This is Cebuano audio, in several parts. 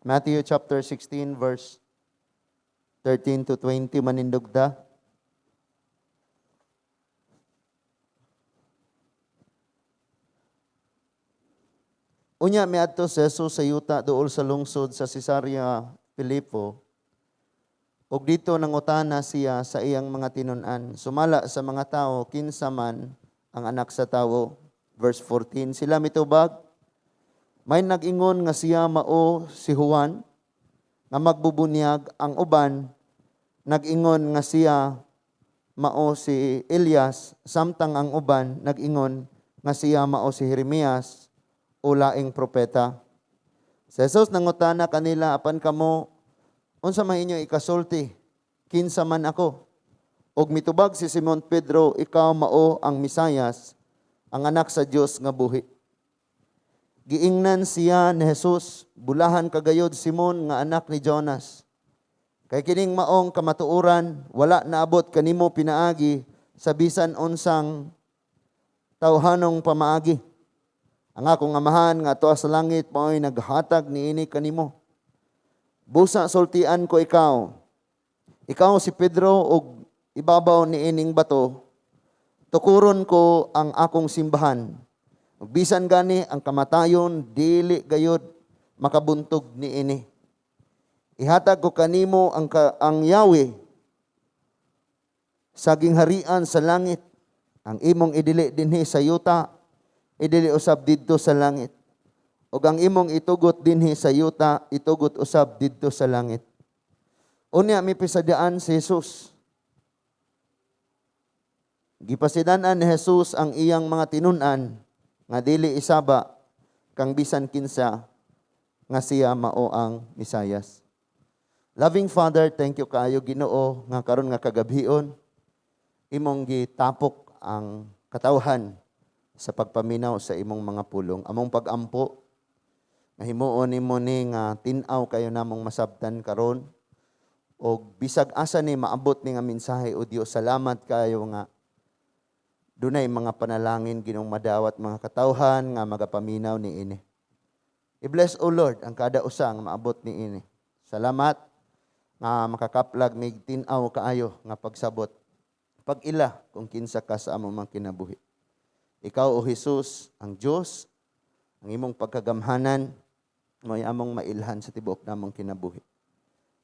Matthew chapter 16 verse 13 to 20, manindog ta. Unya miadto si Jesus sa yuta duol sa lungsod sa Cesarea Filipo. Ug dito nangutana siya sa iyang mga tinun-an, "Sumala sa mga tao, kinsa man ang Anak sa Tawo?" Verse 14, sila mitubag, "May nag-ingon nga siya mao si Juan nga magbubunyag, ang uban nag-ingon nga siya mao si Elias, samtang ang uban nag-ingon nga siya mao si Jeremias o laing propeta." Si Jesus nangutana kanila, "Apan kamo, unsa man inyo ikasulti? Kinsa man ako?" Og mitubag si Simon Pedro, "Ikaw mao ang Mesayas, ang Anak sa Dios nga buhi." Giingnan siya ni Jesus, "Bulahan kagayod, Simon, nga anak ni Jonas. Kay kining maong kamatuoran wala naabot kanimo pinaagi sa bisan unsang tawhanong pamaagi. Ang akong Amahan nga adtoa sa langit mao'y naghatag niini kanimo. Busa sultian ko ikaw. Ikaw si Pedro, ug ibabaw niining bato tukuron ko ang akong simbahan. Ug bisan gani ang kamatayon dili gayod makabuntog niini. Ihatag ko kanimo ang yawi sa gingharian sa langit. Ang imong idili dinhi sa yuta, idili usab didto sa langit. Ug ang imong itugot dinhi sa yuta, itugot usab didto sa langit." Unya mipisadaan si Jesus. Gipasidan-an ni Jesus ang iyang mga tinun-an nga dili isaba kang bisan kinsa nga siya mao ang Mesayas. Loving Father, thank you kaayo, Ginoo, nga karon nga kagabhion imong gitapok ang katawhan sa pagpaminaw sa imong mga pulong. Among pag-ampo nga himuon nimo ni nga tin-aw kayo namong masabtan karon og bisag asa ni maabot ni nga mensahe. O Dios, salamat kayo nga dunay mga panalangin, Ginoong, madawat mga katawhan nga magapaminaw ni ini. I-bless, O Lord, ang kada usa nga maabot ni ini. Salamat nga makakaplag mig tin-aw kaayo nga pagsabot, pag-ila kung kinsa ka sa among mga kinabuhi. Ikaw, O Jesus, ang Dios, ang imong pagkagamhanan mo'y among mailhan sa tibuok namong kinabuhi.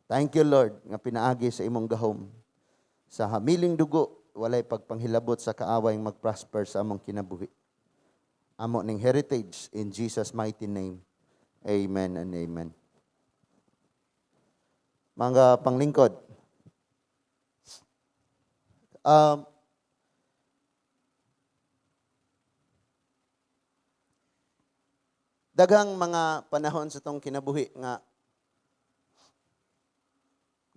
Thank you, Lord, nga pinaagi sa imong gahom sa hamiling dugo, walay pagpanghilabot sa kaaway magprosper sa among kinabuhi. Amo ning heritage in Jesus' mighty name. Amen and amen. Mga panglingkod, daghang mga panahon sa tong kinabuhi nga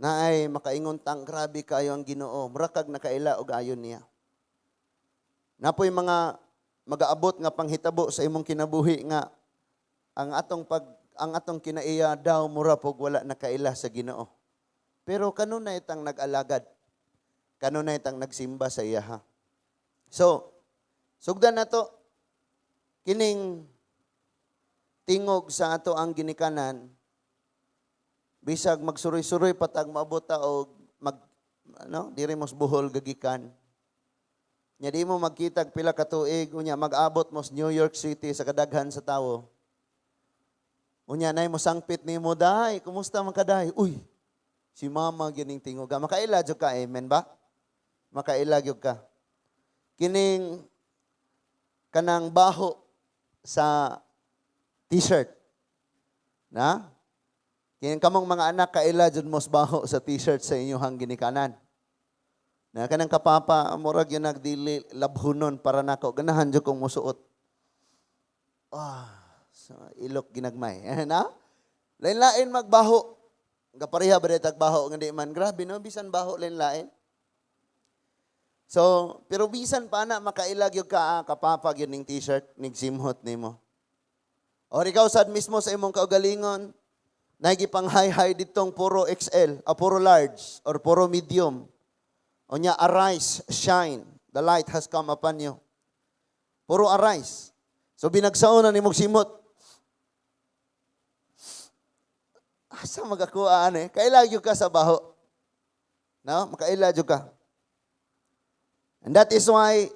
naay makaingon tang grabe kayo ang Ginoo, murakag nakaila og ayon niya. Napoy mga magaabot nga panghitabo sa imong kinabuhi nga ang atong kinaiya daw mura pog wala nakaila sa Ginoo. Pero kanunay tang nag-alagad. Kanunay tang nagsimba sa iya ha. So, sugdan nato kining tingog sa ato ang ginikanan, bisag magsuroy-suroy patag maabot ta og mag ano diri mos Bohol gagikan. Nya di mo magkitag pila ka tuig, unya mag-abot mo sa New York City sa kadaghan sa tawo. Unya nay mo sangpit nimo, "Day, kumusta man ka, day?" "Uy, si mama gining tingog." Makaila jud ka, amen ba? Makaila gyud ka. Kining kanang baho sa t-shirt. Na? Kining kamong mga anak, kaila jud mo baho sa t-shirt sa inyong ginikanan. Na kanang kapapa, murag yun nagdili labhunon para nako, ganahan jud kong musuot. Ah, sa ilok ginagmay. Na? Lain-lain magbaho. Gapareha ba tag baho nga di man grabe, no, bisan baho lain-lain. So, pero bisan pa na makailag yung ka, kapapa gyud ning t-shirt nig simhot nimo. Or ikaw sad mismo sa imong kaugalingon, nagipang hay-hay ditong puro XL, puro large or puro medium. Unya, "Arise, shine, the light has come upon you." Puro arise. So binagsaon na nimong simot. Asa magakuha ani? Kaila gyud ka sa baho. No? Makaila gyud ka. And that is why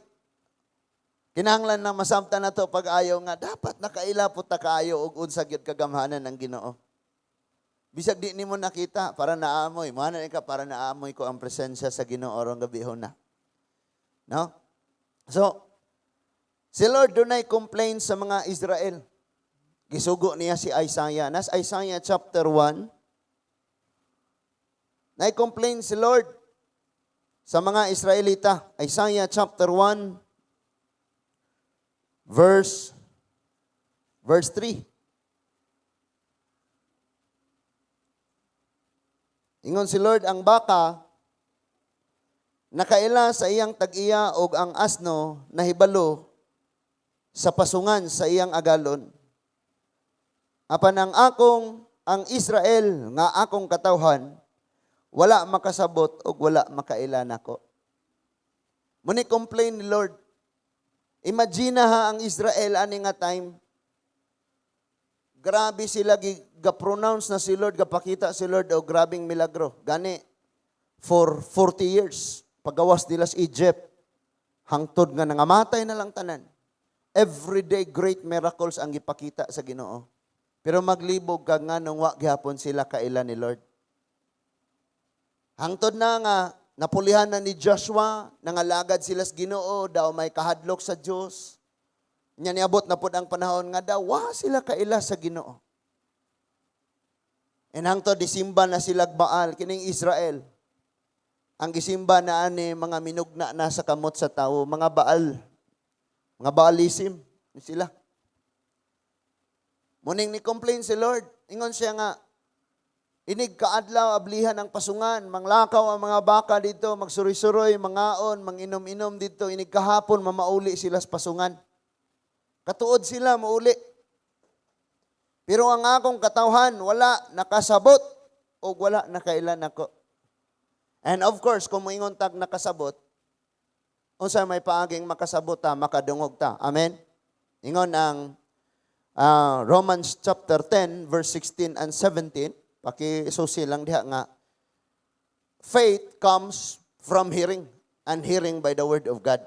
kinahanglan na masabtan nato pag-ayo nga dapat nakaila pud ta kaayo og unsa gyud kagamhanan ng Ginoo. Bisag di nimo nakita para naamoy, mo na ka para naamoy ko ang presensya sa Ginoo rong gabihon na. No? So, si Lord dunay complain sa mga Israel. Gisugo niya si Isaiah. Nas Isaiah chapter 1. Nay-complain si Lord sa mga Israelita. Isaiah chapter 1 verse 3. Ingon si Lord, ang baka nakaila sa iyang tag-iya og ang asno nahibalo sa pasungan sa iyang agalon. Apan ang Israel nga akong katawhan wala makasabot og wala makaila nako. Muni complain ni Lord. Imagine ha ang Israel ani nga time. Grabe sila ga-pronounce na si Lord, gapakita si Lord og grabing milagro. Gani for 40 years pagawas nila sa Egypt, hangtod nga nangamatay na lang tanan. Everyday great miracles ang gipakita sa Ginoo. Pero maglibog ka nga nung wa gihapon sila kaila ni Lord. Hangtod na nga napulihan na ni Joshua, nangalagad sila sa Ginoo, daw may kahadlok sa Dios. Nya niabot na pud ang panahon nga daw wa sila kaila sa Ginoo. And hangtod disimba na sila Baal kining Israel. Ang gisimba na ani mga minugna na sa kamot sa tawo, mga Baal. Mga Baalism ni sila. Muning ni complain si Lord. Ingon siya nga, inig kaadlaw ablihan ang pasungan, manglakaw ang mga baka dito, magsuroy-suroy, mangaon, manginom-inom dito, inig kahapon mamauli sila sa pasungan. Katuod sila mauli. Pero ang akong katawhan, wala nakasabot o wala nakailan ako. And of course, kung moingon tag nakasabot, unsa may paaging makasabot ta, makadungog ta. Amen? Ingon ang Romans chapter 10, verse 16 and 17, pakisusi lang diha nga, faith comes from hearing, and hearing by the word of God.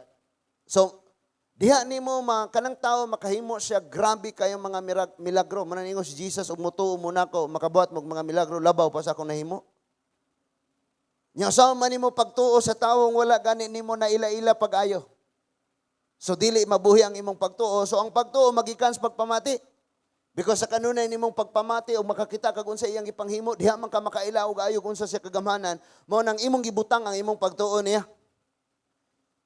So, diha nimo kanang tao makahimo siya grabe kayong mga milagro. Manan si Jesus ug mutuo mo nako makabuhat mo mga milagro labaw pa sa akong nahimo. Nya usa man nimo pagtuo sa tawong wala gani nimo na ila-ila pag-ayo. So dili mabuhi ang imong pagtuo. So ang pagtuo magikan sa pagpamati. Because sa kanunay nimong pagpamati o makakita kag unsa iyang gipanghimo, diha man ka makaila og ayo kung unsa siya kagamhanan, mao nang imong gibutang ang imong pagtuo niya.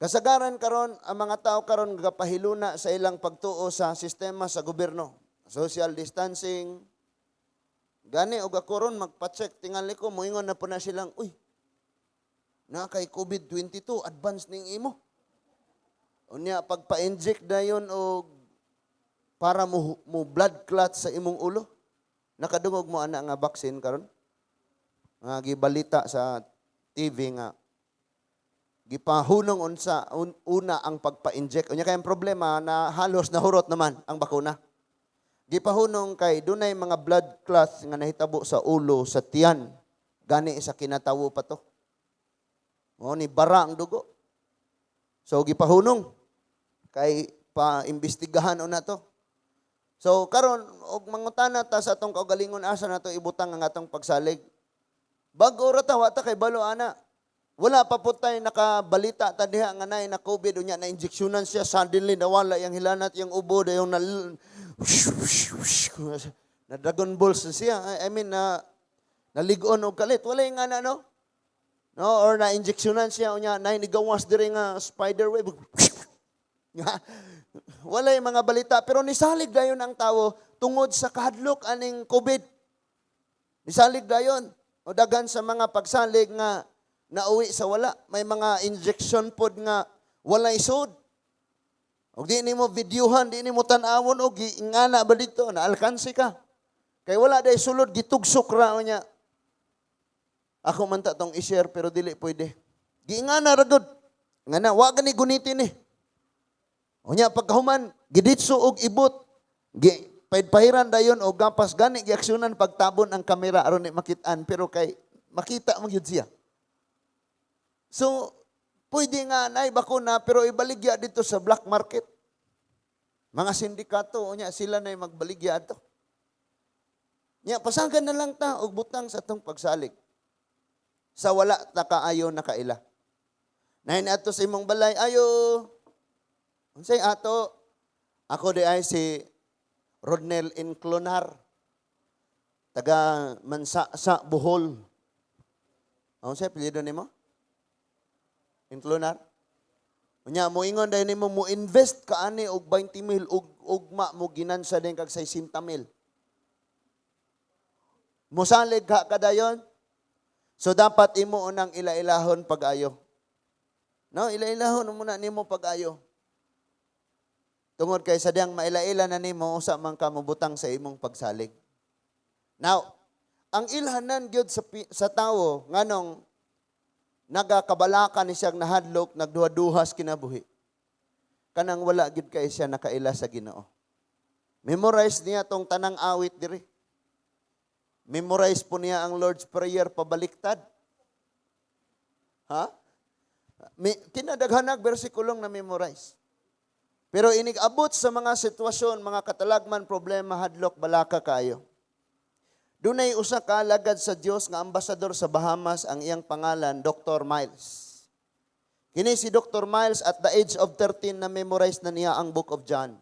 Kasagaran karon ang mga tao karon gapahiluna sa ilang pagtuo sa sistema sa gobyerno. Social distancing. Gani og ako ron magpa-check tingali ko moingon na po na silang, uy, na kay COVID-22 advance ning imo. Unya pagpa-inject dayon og para mo blood clot sa imong ulo. Nakadungog mo ana nga vaccine karon? Nga gibalita sa TV nga gipahunong unsa una ang pagpa-inject. Unya kay ang problema na halos nahurot naman ang bakuna. Gipahunong kay dunay mga blood clots nga nahitabo sa ulo, sa tiyan. Gani sa kinatawo pa to. Mao ni bara ang dugo. So gipahunong kay paimbestigahan una to. So karon og mangutana ta sa atong kaugalingon, asa nato ibutang ang atong pagsalig? Bag-o ra ta, wa ta kay balo ana. Wala pa po tayo nakabalita ta diha nga naay na COVID, unya na injeksyonan siya, suddenly nawala yang hilanat, yang ubo, dayong na na Dragon Balls na siya. I mean, na naligon og kalit. Wala yung nga na, no? No, or na injeksyonan siya unya na nigawas diri nga spider web. Nga, wala yung mga balita pero nisalig dayon ang tawo tungod sa kahadlok aning COVID. Nisalig dayon. O daghan sa mga pagsalig nga nauwi sa wala. May mga injection pod nga walay sud. Og di nimo videohan, di nimo tan-awon og giingana ba dito, naalkansi ka. Kay wala day sulod, gitugsok ra niya. Ako man ta tong i-share pero dili pwede. Giingana ra gud. Ngana wa gani gunitin ni. Unya pagkahuman giditso og ibot. Gi Pahiran dayon og gapas, gani giaksyonan pagtabon ang kamera aron di makitaan, pero kay makita man gyud siya. So, pwede nga naay bakuna pero ibaligya dito sa black market. Mga sindikato unya sila na magbaligya ato. Nya pasagan na lang ta og butang sa atong pagsalig. Sa wala ta kaayo nakaila. Nahin ato sa imong balay, ayo. Unsay ato? Ako di ay si Rodnel Inclonar. Taga Mansa sa Bohol. Unsay apelyido nimo? Inclonar? Unya mo ingon dahil nimo, mo invest ka ani og 20 mil og ugma mo ginansa din kag 60 mil. Mosalig ka kadayon. So dapat imo unang ila-ilahon pag-ayo. No, ila-ilahon mo na nimo pag-ayo. Tungod kay sa diyang maila-ila na nimo, usa man ka mobutang sa imong pagsalig. Now, ang ilhanan gyud sa tawo nganong nagakabalaka ni siyang nahadlok, nagduha-duhas kinabuhi. Kanang wala gyud kay siya nakaila sa Ginoo. Memorize niya tong tanang awit diri. Memorize po niya ang Lord's Prayer pabaliktad. Ha? Kinadaghanag versikulong na memorize. Pero inig abot sa mga sitwasyon, mga katalagman, problema, hadlok, balaka kayo. Dunay usa ka alagad sa Dios nga ambasador sa Bahamas, ang iyang pangalan Dr. Miles. Kini si Dr. Miles, at the age of 13 na memorize na niya ang Book of John.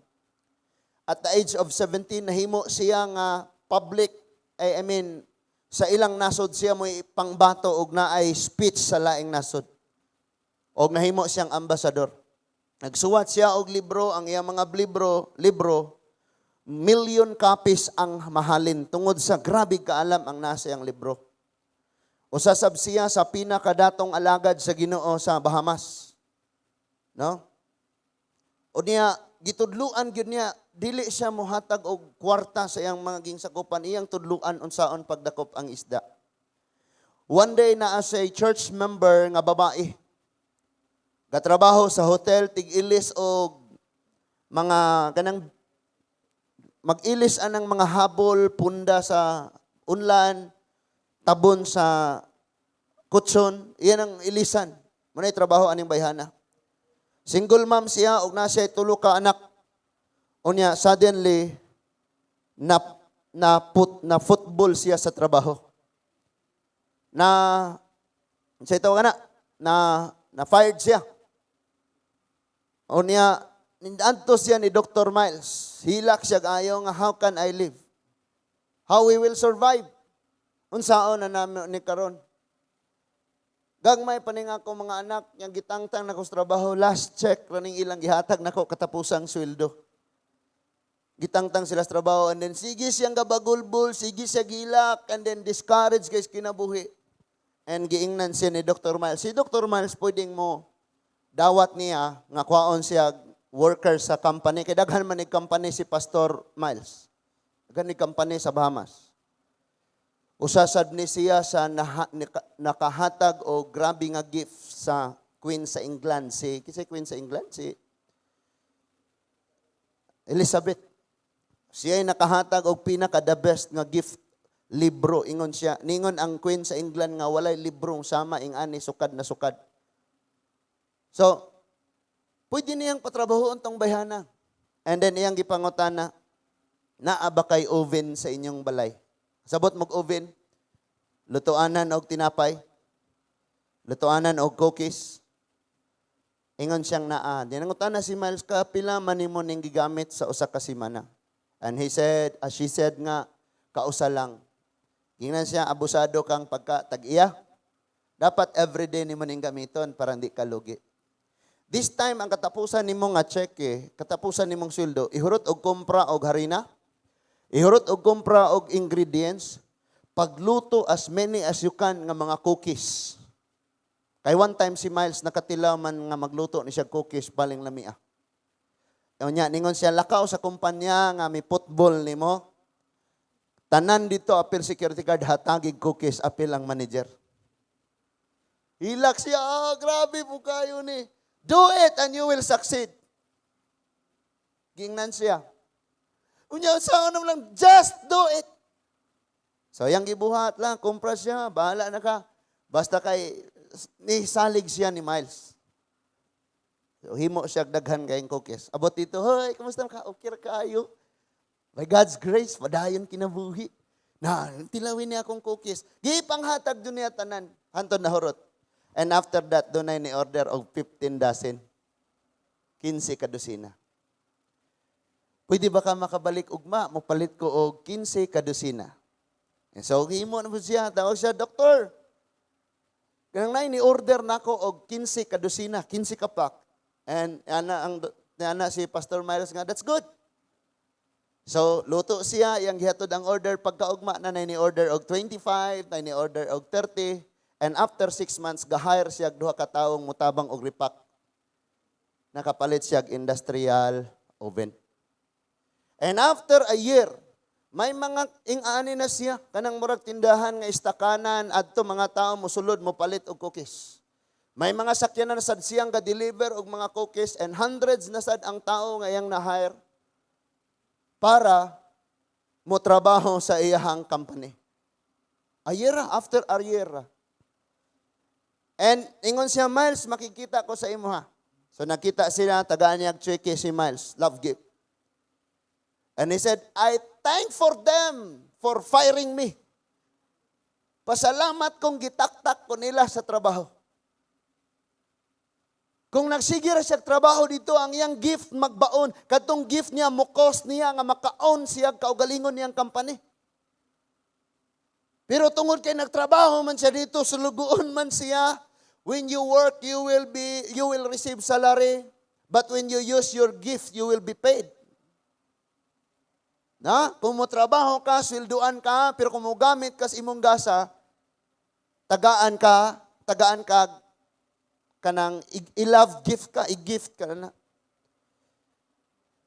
At the age of 17, nahimo siya nga public, eh, I mean, sa ilang nasod siya mo pangbato og naay speech sa laing nasod. Og nahimo siyang ambasador. Nagsuwat siya og libro, ang iyang mga libro, million copies ang mahalin tungod sa grabe kaalam ang nasa iyang libro. Usa sab siya sa pinakadatong alagad sa Ginoo sa Bahamas. No? O niya gitudluan gyud niya, dili siya mohatag og kwarta sa iyang mga gingsakupan, iyang tudluan unsaon pagdakop ang isda. One day, naa siya church member nga babae. Gatrabaho sa hotel, tig-ilis og mga kanang mag-ilis anang mga habol, punda sa unlan, tabon sa kutson, iyan ang ilisan. Muna trabaho aning bayhana. Single mom siya og naa siya tulo ka anak. Unya suddenly na na put na football siya sa trabaho. Na sa tawag na na na fired siya. Unya anto siya ni Dr. Miles. Hilak siya ayo nga, "How can I live? How we will survive? Unsaon na namo ni karon? Gagmay pa ning ako mga anak, yang gitangtang nako sa trabaho, last check raning ilang gihatag nako katapusang sweldo." Gitangtang sila sa trabaho and then sige siyang gabagulbul, sige siya gilak, and then discouraged guys kinabuhi. And giingnan siya ni Dr. Miles. Si Dr. Miles pwedeng mo dawat niya nga kwaon siya worker sa company. Kay daghan man ni company si Pastor Miles. Daghan ni company sa Bahamas. Usa sad ni siya sa nakahatag o grabe nga gift sa Queen sa England, si kinsa Queen sa England, si Elizabeth. Siya ay nakahatag og pinaka the best nga gift, libro. Ingon siya, ningon ang Queen sa England nga walay librong sama ing ani, sukad na sukad. So pwede niyang patrabahoon tong bayhana. And then iyang gipangutana, "Naa ba kay oven sa inyong balay?" Sabot mo oven, lutuanan og tinapay, lutuanan og cookies. Ingon siyang naa. Dinangutana si Miles, "Kapila man nimo ning gigamit sa usa ka semana?" And he said, as she said nga, "Kausa lang." Gingnan siya, "Abusado kang pagka tag-iya. Dapat everyday nimo ning gamiton para hindi ka lugi. This time, ang katapusan nimo nga cheque, katapusan nimong sweldo, ihurot og kompra og harina, ihurot og kompra og ingredients, pagluto as many as you can nga mga cookies." Kay one time si Miles nakatilaw man nga magluto ni siya cookies baling lamia. Unya ningon siya, "Lakaw sa kumpanya nga mi football nimo. Tanan dito apil security guard, hatagig cookies apil ang manager." Hilak siya, "Ah, grabe po kayo ni." "Do it and you will succeed." Gingnan siya. Unya sa ano lang, just do it. So, yang gibuhat lang, kumpra siya, bahala na ka. Basta kay, ni salig siya ni Miles. So, himo siya daghan kayong cookies. Abot dito, "Hoy, kumusta ka? Okay ra kaayo. By God's grace, padayon kinabuhi. Na, tilawin niya akong cookies." Gipanghatag dun niya tanan. Hantod na hurot. And after that, dunay ni order og 15 dozen. 15 ka dosina. "Pwede ba ka makabalik ugma? Mopalit ko og 15 ka dosina." And so, himo na po siya. Tawag siya, "Doktor. Kanang nay ni order nako og 15 ka dosina, 15 ka pack." And ana si Pastor Miles nga, "That's good." So, luto siya, yang gihatod ang order, pagkaugma na ni order og 25, na ni order og 30, and after 6 months, ga-hire siya og duha ka tawo mutabang og repack. Nakapalit siya og industrial oven. And after a year, may mga ing-ani na siya, kanang murag tindahan nga istakanan, adto mga tao mosulod mo palit og cookies. May mga sakyanan na sad siyang ga-deliver og mga cookies and hundreds na sad ang tao nga iyang na-hire para mo trabaho sa iyahang company. A year after a year. And ingon siya, "Miles, makikita ko sa imo ha." So nakita sila, tagaan niya cheque si Miles, love gift. And he said, "I thank for them for firing me. Pasalamat kung gitaktak ko nila sa trabaho." Kung nagsige ra siya trabaho dito, ang iyang gift magbaon. Katong gift niya, mukos niya nga makaon siya kaugalingon niyang company. Pero tungod kay nagtrabaho man siya dito, sulugoon man siya. When you work, you will receive salary. But when you use your gift, you will be paid. Na? Kung mo trabaho ka, swelduan ka, pero kung mo gamit ka sa imong gasa, tagaan ka kanang i-love gift ka, i-gift ka na.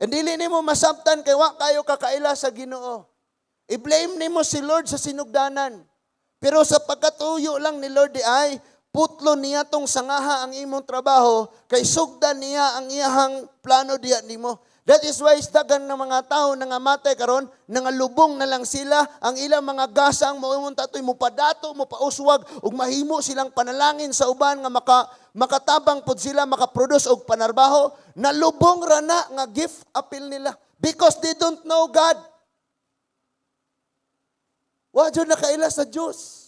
And dili nimo masabtan kay wa kayo kakaila sa Ginoo. I-blame nimo si Lord sa sinugdanan. Pero sa pagkatuyo lang ni Lord di ay putlo niya tong sangaha ang imong trabaho kay sugdan niya ang iyahang plano diya nimo. That is why daghan ng mga tao nangamatay karon, nangalubong na lang sila, ang ilang mga gasang mao tatoy mupadato, mupauswag ug mahimo silang panalangin sa uban nga makatabang pod sila makaproduce og panarbaho, nalubong ra na nga gift apil nila because they don't know God. Wa jud nakaila sa Dios.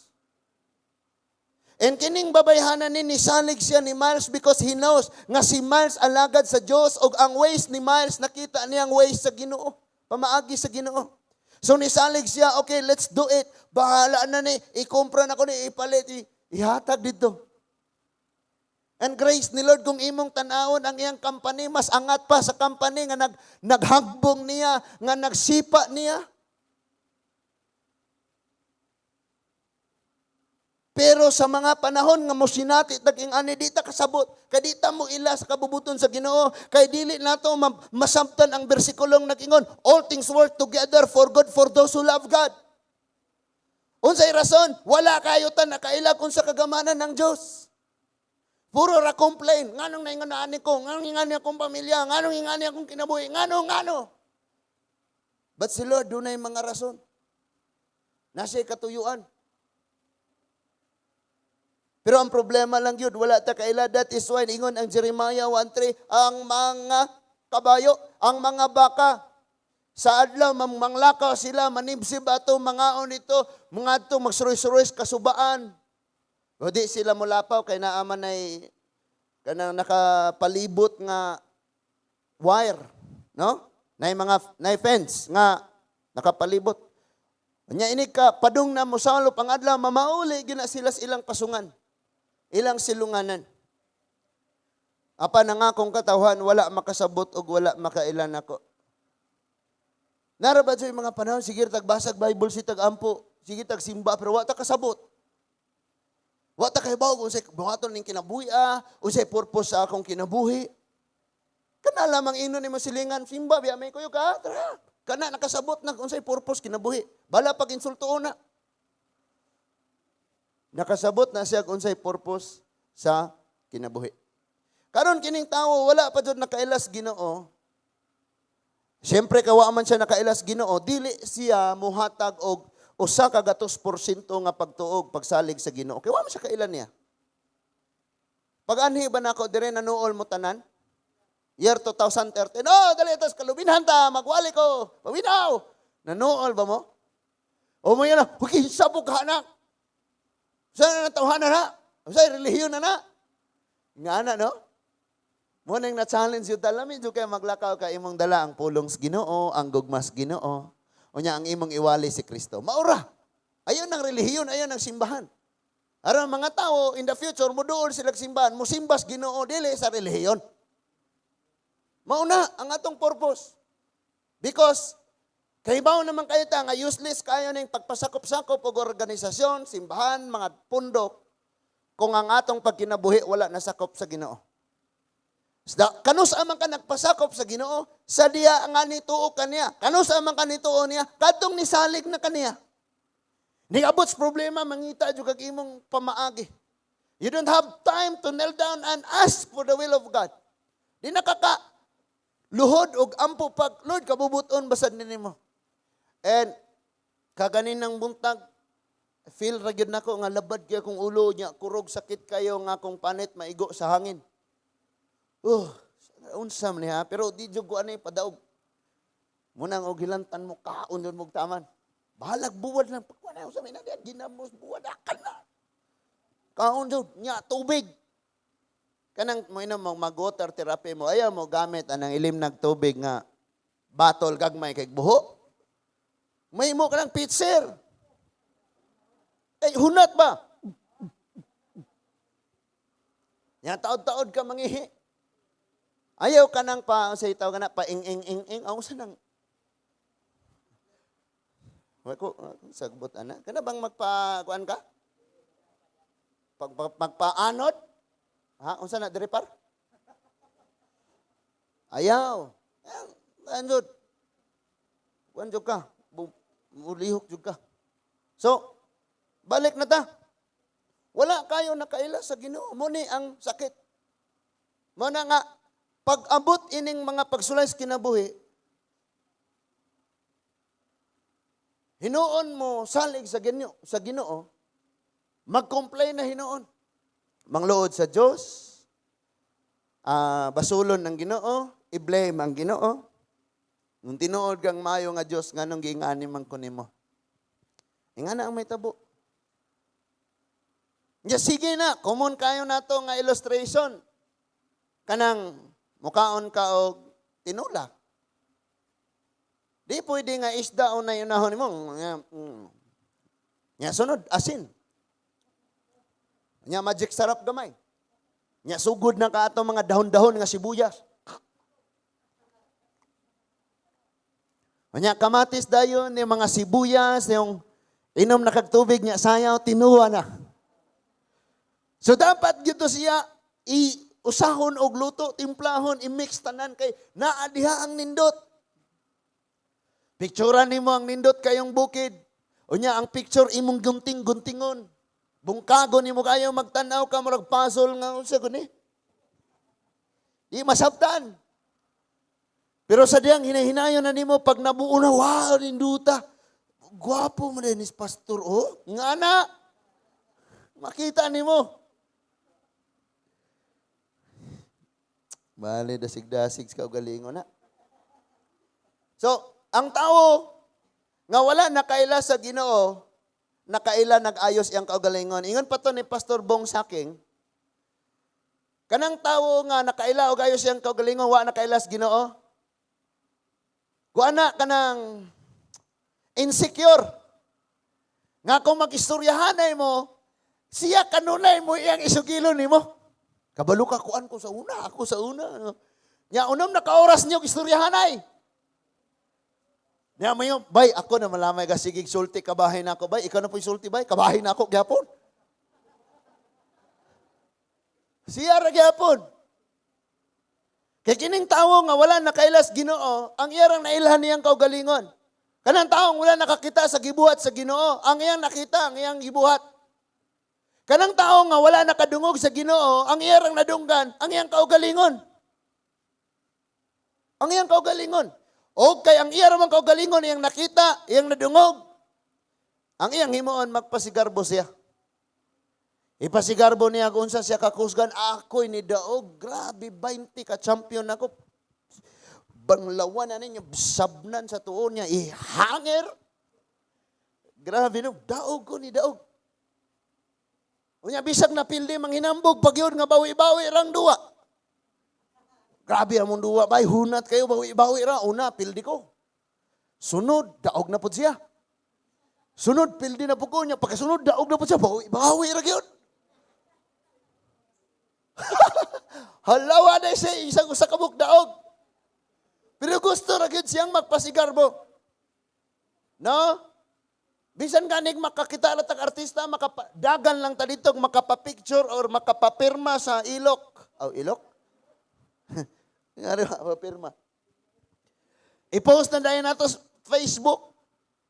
And kining babayhanan ni nisalig siya ni Miles because he knows nga si Miles alagad sa Dios og ang ways ni Miles, nakita niya ang ways sa Ginoo, pamaagi sa Ginoo. So nisalig siya, "Okay, let's do it. Bahala na ni, ikumpra na ko ni, ipalit, ihatag dito." And grace ni Lord, kung imong tan-awon ang iyang company, mas angat pa sa company nga naghagbong niya, nga nagsipa niya. Pero sa mga panahon nga mosinati tag ani, di ta kasabot kay di ta mo ila sa kabubuton sa Ginoo, kay dili nato masabtan ang bersikulong nag-ingon, "All things work together for good for those who love God." Unsay rason? Wala kayo ta nakaila kung sa kagamanan ng Dios. Puro ra complain. Nganong naingon na ani ko? Nganong ingani akong pamilya? Nganong ingani akong kinabuhi? Ngano, ngano? But si Lord, dunay mga rason. Nasa katuyuan. Pero ang problema lang yun, wala ta kaila. That is why, ingon ang Jeremiah 1:3, ang mga kabayo, ang mga baka, sa adlaw, manglakaw sila, manibsib ato, mangaon ito, mga ato, magsuroy-suroy sa kasubaan. O di sila mulapaw, kay naaman ay kanang nakapalibot nga wire, no? Nay mga nay fence nga nakapalibot. Nya ini ka padung na mosalop ang adlaw, mamauli gina sila sa ilang pasungan. Ilang silunganan. Apan ang akong katawhan wala makasabot og wala makailan nako. Nara ba yung mga panahon, sige tag basag Bible, si tag ampo, sige tag simba, pero wa ta kasabot? Wa ta kahibaw kung unsay buhaton ning kinabuhi ah, unsay purpose sa akong kinabuhi. Kana lamang ino nimo silingan, "Simba biya may kuyo ka, tara." Kana nakasabot na kung unsay purpose kinabuhi. Bala pag insulto na. Nakasabot na siya kung unsay purpose sa kinabuhi. Karon kining tawo wala pa jud nakailas Ginoo. Siyempre kay wa man siya nakailas Ginoo, dili siya muhatag og 100% nga pagtuog pagsalig sa Ginoo. Kay wa man siya kaila niya. Pag-anhi ba nako dire, nanuol mo tanan? Year 2013, "Oh, dali tas kalubinhan ta, magwali ko, paminaw." Nanuol ba mo? O mo yan, "Okay, sabog ka na. Saan na tawhana na? Sa relihiyon na na?" Nga na, no? Mo nang na-challenge yung talami, jud kay maglakaw ka, imong dala ang pulong sa Ginoo, ang gugmas Ginoo. Unya ang imong iwali si Kristo. Maura. Ayon ang relihiyon, ayon ang simbahan. Aron mga tao in the future muduol sila simbahan, musimbas Ginoo, dili sa relihiyon. Mauna ang atong purpose. Because kahibaw naman kayo ta nga useless kayo ning pagpasakop-sakop og organisasyon, simbahan, mga pundok kung ang atong pagkinabuhi wala nasakop sa Ginoo. Kanus man ka nagpasakop sa Ginoo, sa diya nga nituo kaniya. Kanus man ka nituo niya, kadtong nisalig na kaniya. Niabot sa problema, mangita jud kag imong pamaagi. You don't have time to kneel down and ask for the will of God. Di nakaka luhod og ampo pag, "Lord, kabubuton basad nimo?" And kaganinang buntag, feel ra gyud nako nga labad kay akong ulo niya, kurog sakit kayo nga akong panit maigo sa hangin. Unsa man niya, pero di jud ko ani padaog. Munang og hilantan mo kaon yun mo taman. Bahalag buwad lang pagkuan na sa mina diyan ginamos buwad akal na. Kaon jud nya tubig. Kanang mo inom mo mag water therapy mo, ayaw mo gamit anang ilim nagtubig nga batol gagmay kay buho. May mo ka ng pitcher. Eh, hunat ba? Yan, taod-taod ka mangihi. Ayaw ka nang pa, sa itaw ka na, pa ing ing ing ing. Ako sa nang, Wa ko, sagbot ana. Kana bang magpa, kuan ka? Magpaanod? Ha? Unsa na diri par? Ayaw. Anjud. Kuan jud ka. Mulihok jud ka. So, balik na ta. Wala kayo nakaila sa Ginoo. Mo ni ang sakit. Mo na nga pag-abot ining mga pagsulay sa kinabuhi, hinuon mo salig sa Ginoo, mag-complain na hinuon. Mangluod sa Dios, basulon ng Ginoo, i-blame ang Ginoo. Nung tinuod kang maayo nga Dios, nganong giingani man ko nimo? Ingana ang may tabo. Nya sige na, common kayo nato nga illustration. Kanang mukaon ka og tinula. Di pwede nga isda o na unahon nimo. Nya sunod asin. Nya Magic Sarap gamay. Nya sugod na ka ato mga dahon-dahon nga sibuyas. Nya kamatis dayon ni mga sibuyas, yung inom na kag tubig nya sayaw tinuwa na. So dapat gito siya i usahon og luto, timplahon, i-mix tanan kay naa diha ang nindot. Picturean nimo ang nindot kayong bukid. Unya ang picture imong gunting-guntingon. Bungkago nimo kayo magtan-aw ka murag puzzle nga unsa guni. Di masabtan. Pero sa diyang hinahinayon na nimo pag nabuo na, wow, ninduta. Gwapo mo din is pastor, oh. Nga na. Makita nimo. Bale, dasig-dasig sa kaugalingon na. So, ang tao nga wala nakaila sa Ginoo, nakaila nag-ayos iyang kaugalingon. Ingon pa to ni Pastor Bong Saking, kanang tao nga nakaila og ayos iyang kaugalingon, wa nakaila sa Ginoo. Kuana kanang insecure. Nga kung mag-istoryahanay mo, siya kanunay mo iyang isugilon nimo. Kabalo ka, kuan ko sa una, ako sa una. Nya unom na ka oras niyo istoryahanay. Nya mayo, bay, ako na malamay ka, sige, sulti, kabahin na ako, bay. Ikaw na po sulti, bay, kabahin na ako, gyapon. Siya ra gyapon. Kay kining tawo nga wala nakailas Ginoo, ang iyang nailhan niyang kaugalingon. Kanang taong wala nakakita sa gibuhat sa Ginoo, ang iyang nakita ang iyang gibuhat. Kanang tawo nga wala nakadungog sa Ginoo, ang iyang nadunggan, ang iyang kaugalingon. Ang iyang kaugalingon. O kay ang iya ramang kaugalingon iyang nakita, iyang nadungog. Ang iyang himuon, magpasigarbo siya. Ipasigarbo niya kung unsa siya kakusgan, ako'y ni daog, grabe, 20 ka champion ako. Banglawan na ninyo, sabnan sa tuon niya, ihanger. Grabe no, daog ko ni daog. Unya bisag na pildi manghinambog pag yun nga bawi-bawi rang duwa. Grabe among duwa bay, hunat kayo, bawi-bawi ra. Una, pildi ko. Sunod, daog na pud siya. Sunod, pildi na pud ko niya. Pagkasunod, daog na pud siya. Bawi-bawi ra gyud. Halawa na siya isang usa ka daog. Pero gusto ra gyud siyang magpasigarbo. No? Bisan ganig makakita ra tag artista, makapa, dagan lang ta dito makapa-picture or makapapirma sa ilok. Aw, ilok? Ngari makapapirma. I-post na dayon nato sa Facebook.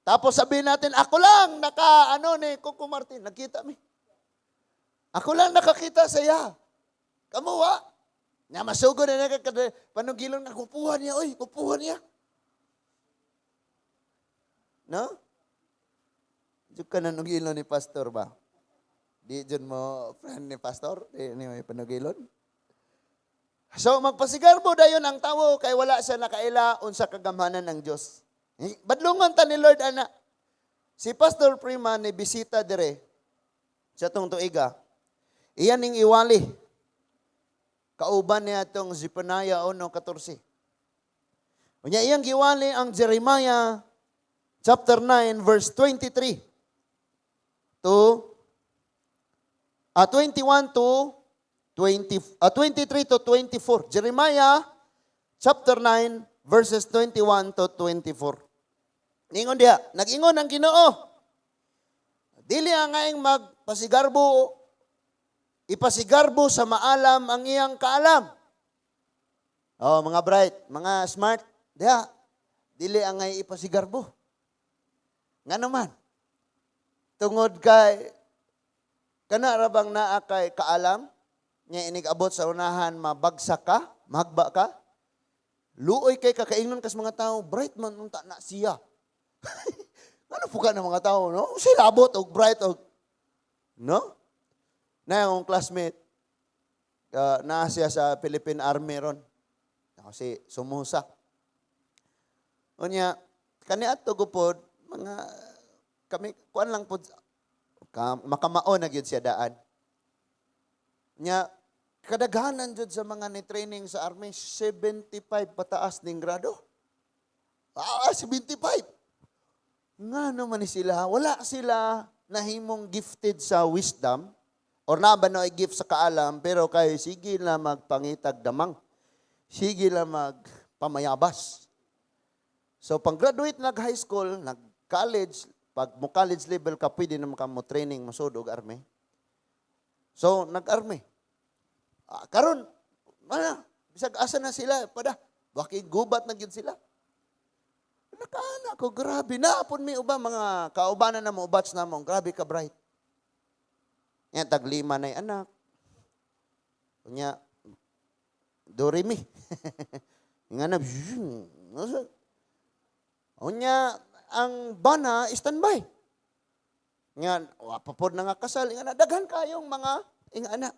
Tapos sabihin natin, ako lang naka, ano ni Coco Martin, nakita mi. Ako lang nakakita sa iya. Kamuha. Nga masugod na naka panugilon nga kupuhan niya, oy, kupuhan niya. No? Diyo ka nanugilon ni pastor ba? Di dyan mo friend ni pastor? Di ni may panugilon? So magpasigarbo dayon ang tawo kay wala siya nakaila unsa kagamhanan ng Dios. Eh, badlungon ta ni Lord ana. Si Pastor Prima ni bisita dire sa tong tuiga. Iyan ning iwali. Kauban niya itong Zephaniah 1:14. Unya iyang giwali ang Jeremiah chapter 9 verse 23 to 21 to 20, 23 to 24. Jeremiah chapter 9 verses 21 to 24. Ningon diha, nag-ingon ang Ginoo. Dili angayng magpasigarbo, ipasigarbo sa maalam ang iyang kaalam. Oh, mga bright, mga smart, diha, dili angay ipasigarbo. Nga naman, tungod kay kana ra bang naa kay kaalam, nya inig abot sa unahan mabagsak ka, mahagba ka. Luoy kay kakaingnon kas mga tao, bright man unta na siya. Ano po ka ng mga tao, no? Sila abot og bright og, no? Na akong classmate, naa siya sa Philippine Army ron. Ako si Sumusa. Unya, kani ato gupod, mga kami kuan lang pod ka, makamao na gyud siya daan. Nya kadaghanan jud sa mga ni training sa army, 75 pataas ning grado. Ah, 75. Nga naman ni sila, wala sila nahimong gifted sa wisdom or na ba no gift sa kaalam, pero kay sige na magpangitag damang. Sige na magpamayabas. So pang graduate nag high school, nag college, pag mo college level ka, pwede naman ka mo training mosud og army. So nag-army. Ah, karon mana bisag asa na sila pada baki gubat na gyud sila. Nakaana ko, grabe. Naapon mi uba, mga kaubanan na mo, batch na mo, grabe ka bright. Yan, taglima na anak. Unya, doremi. Nga na, unya, ang bana, standby. Nga, wa pa pod na nga kasal. Nga na, daghan kayong mga ingana.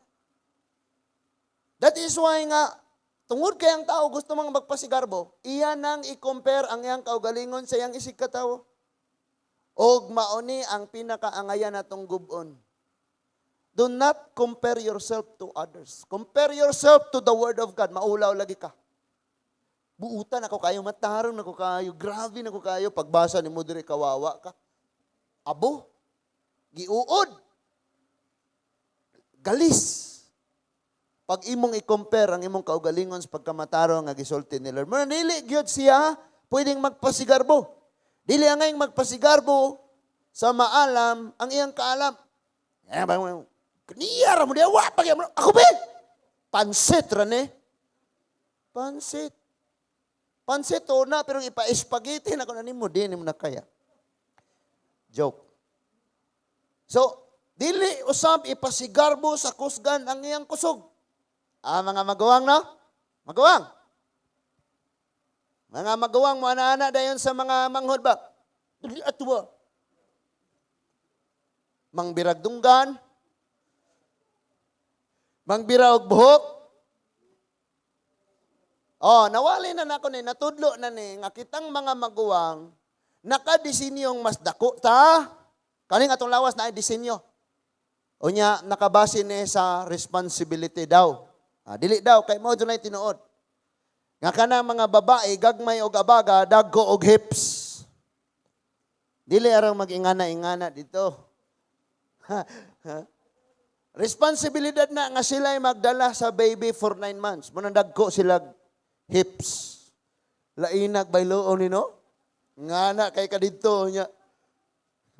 That is why nga, tungod kay ang tao gusto mang magpasigarbo, iya nang i-compare ang iyang kaugalingon sa iyang isig katawo. Og mauni ang pinakaangayan natong gubon. Do not compare yourself to others. Compare yourself to the Word of God. Maulaw lagi ka. Buutan ako kayo, matarong ako kayo, grabe na ko kayo. Pagbasa ni mo diri, kawawa ka. Abo, giuod, galis. Pag imong i-compare ang imong kaugalingon sa pagkamatarong nga gisulti ni Lord, muna dili gyud siya pwedeng magpasigarbo. Dili angayng magpasigarbo sa maalam ang iyang kaalam. Eh, kaniya ra mo diya, wa pa gyud mo. Ako ba? Pansit ra ni. Pansit. Pansit to na, pero ipa-spaghetti na ko na nimo, di nimo na kaya. Joke. So, dili usab ipasigarbo sa kusgan ang iyang kusog. Ah, mga maguwang, no? Maguwang. Mga maguwang mo ana-ana dayon sa mga manghod ba? Dali ato ba? Mangbirag dunggan. Mangbira og buhok. Oh, nawali na nako ni, natudlo na ni nga kitang mga maguwang nakadisinyong mas dako ta. Kaning atong lawas na ay disenyo. Unya nakabase ni sa responsibility daw. Ah, dili daw kay mao dunay tinuod. Nga kanang mga babae gagmay og abaga, dagko og hips. Dili arang mag-ingana-ingana dito. Responsibilidad na nga sila ay magdala sa baby for 9 months. Muna dagko sila hips. Lainag bayloon ni, no? Nga na kay ka didto nya.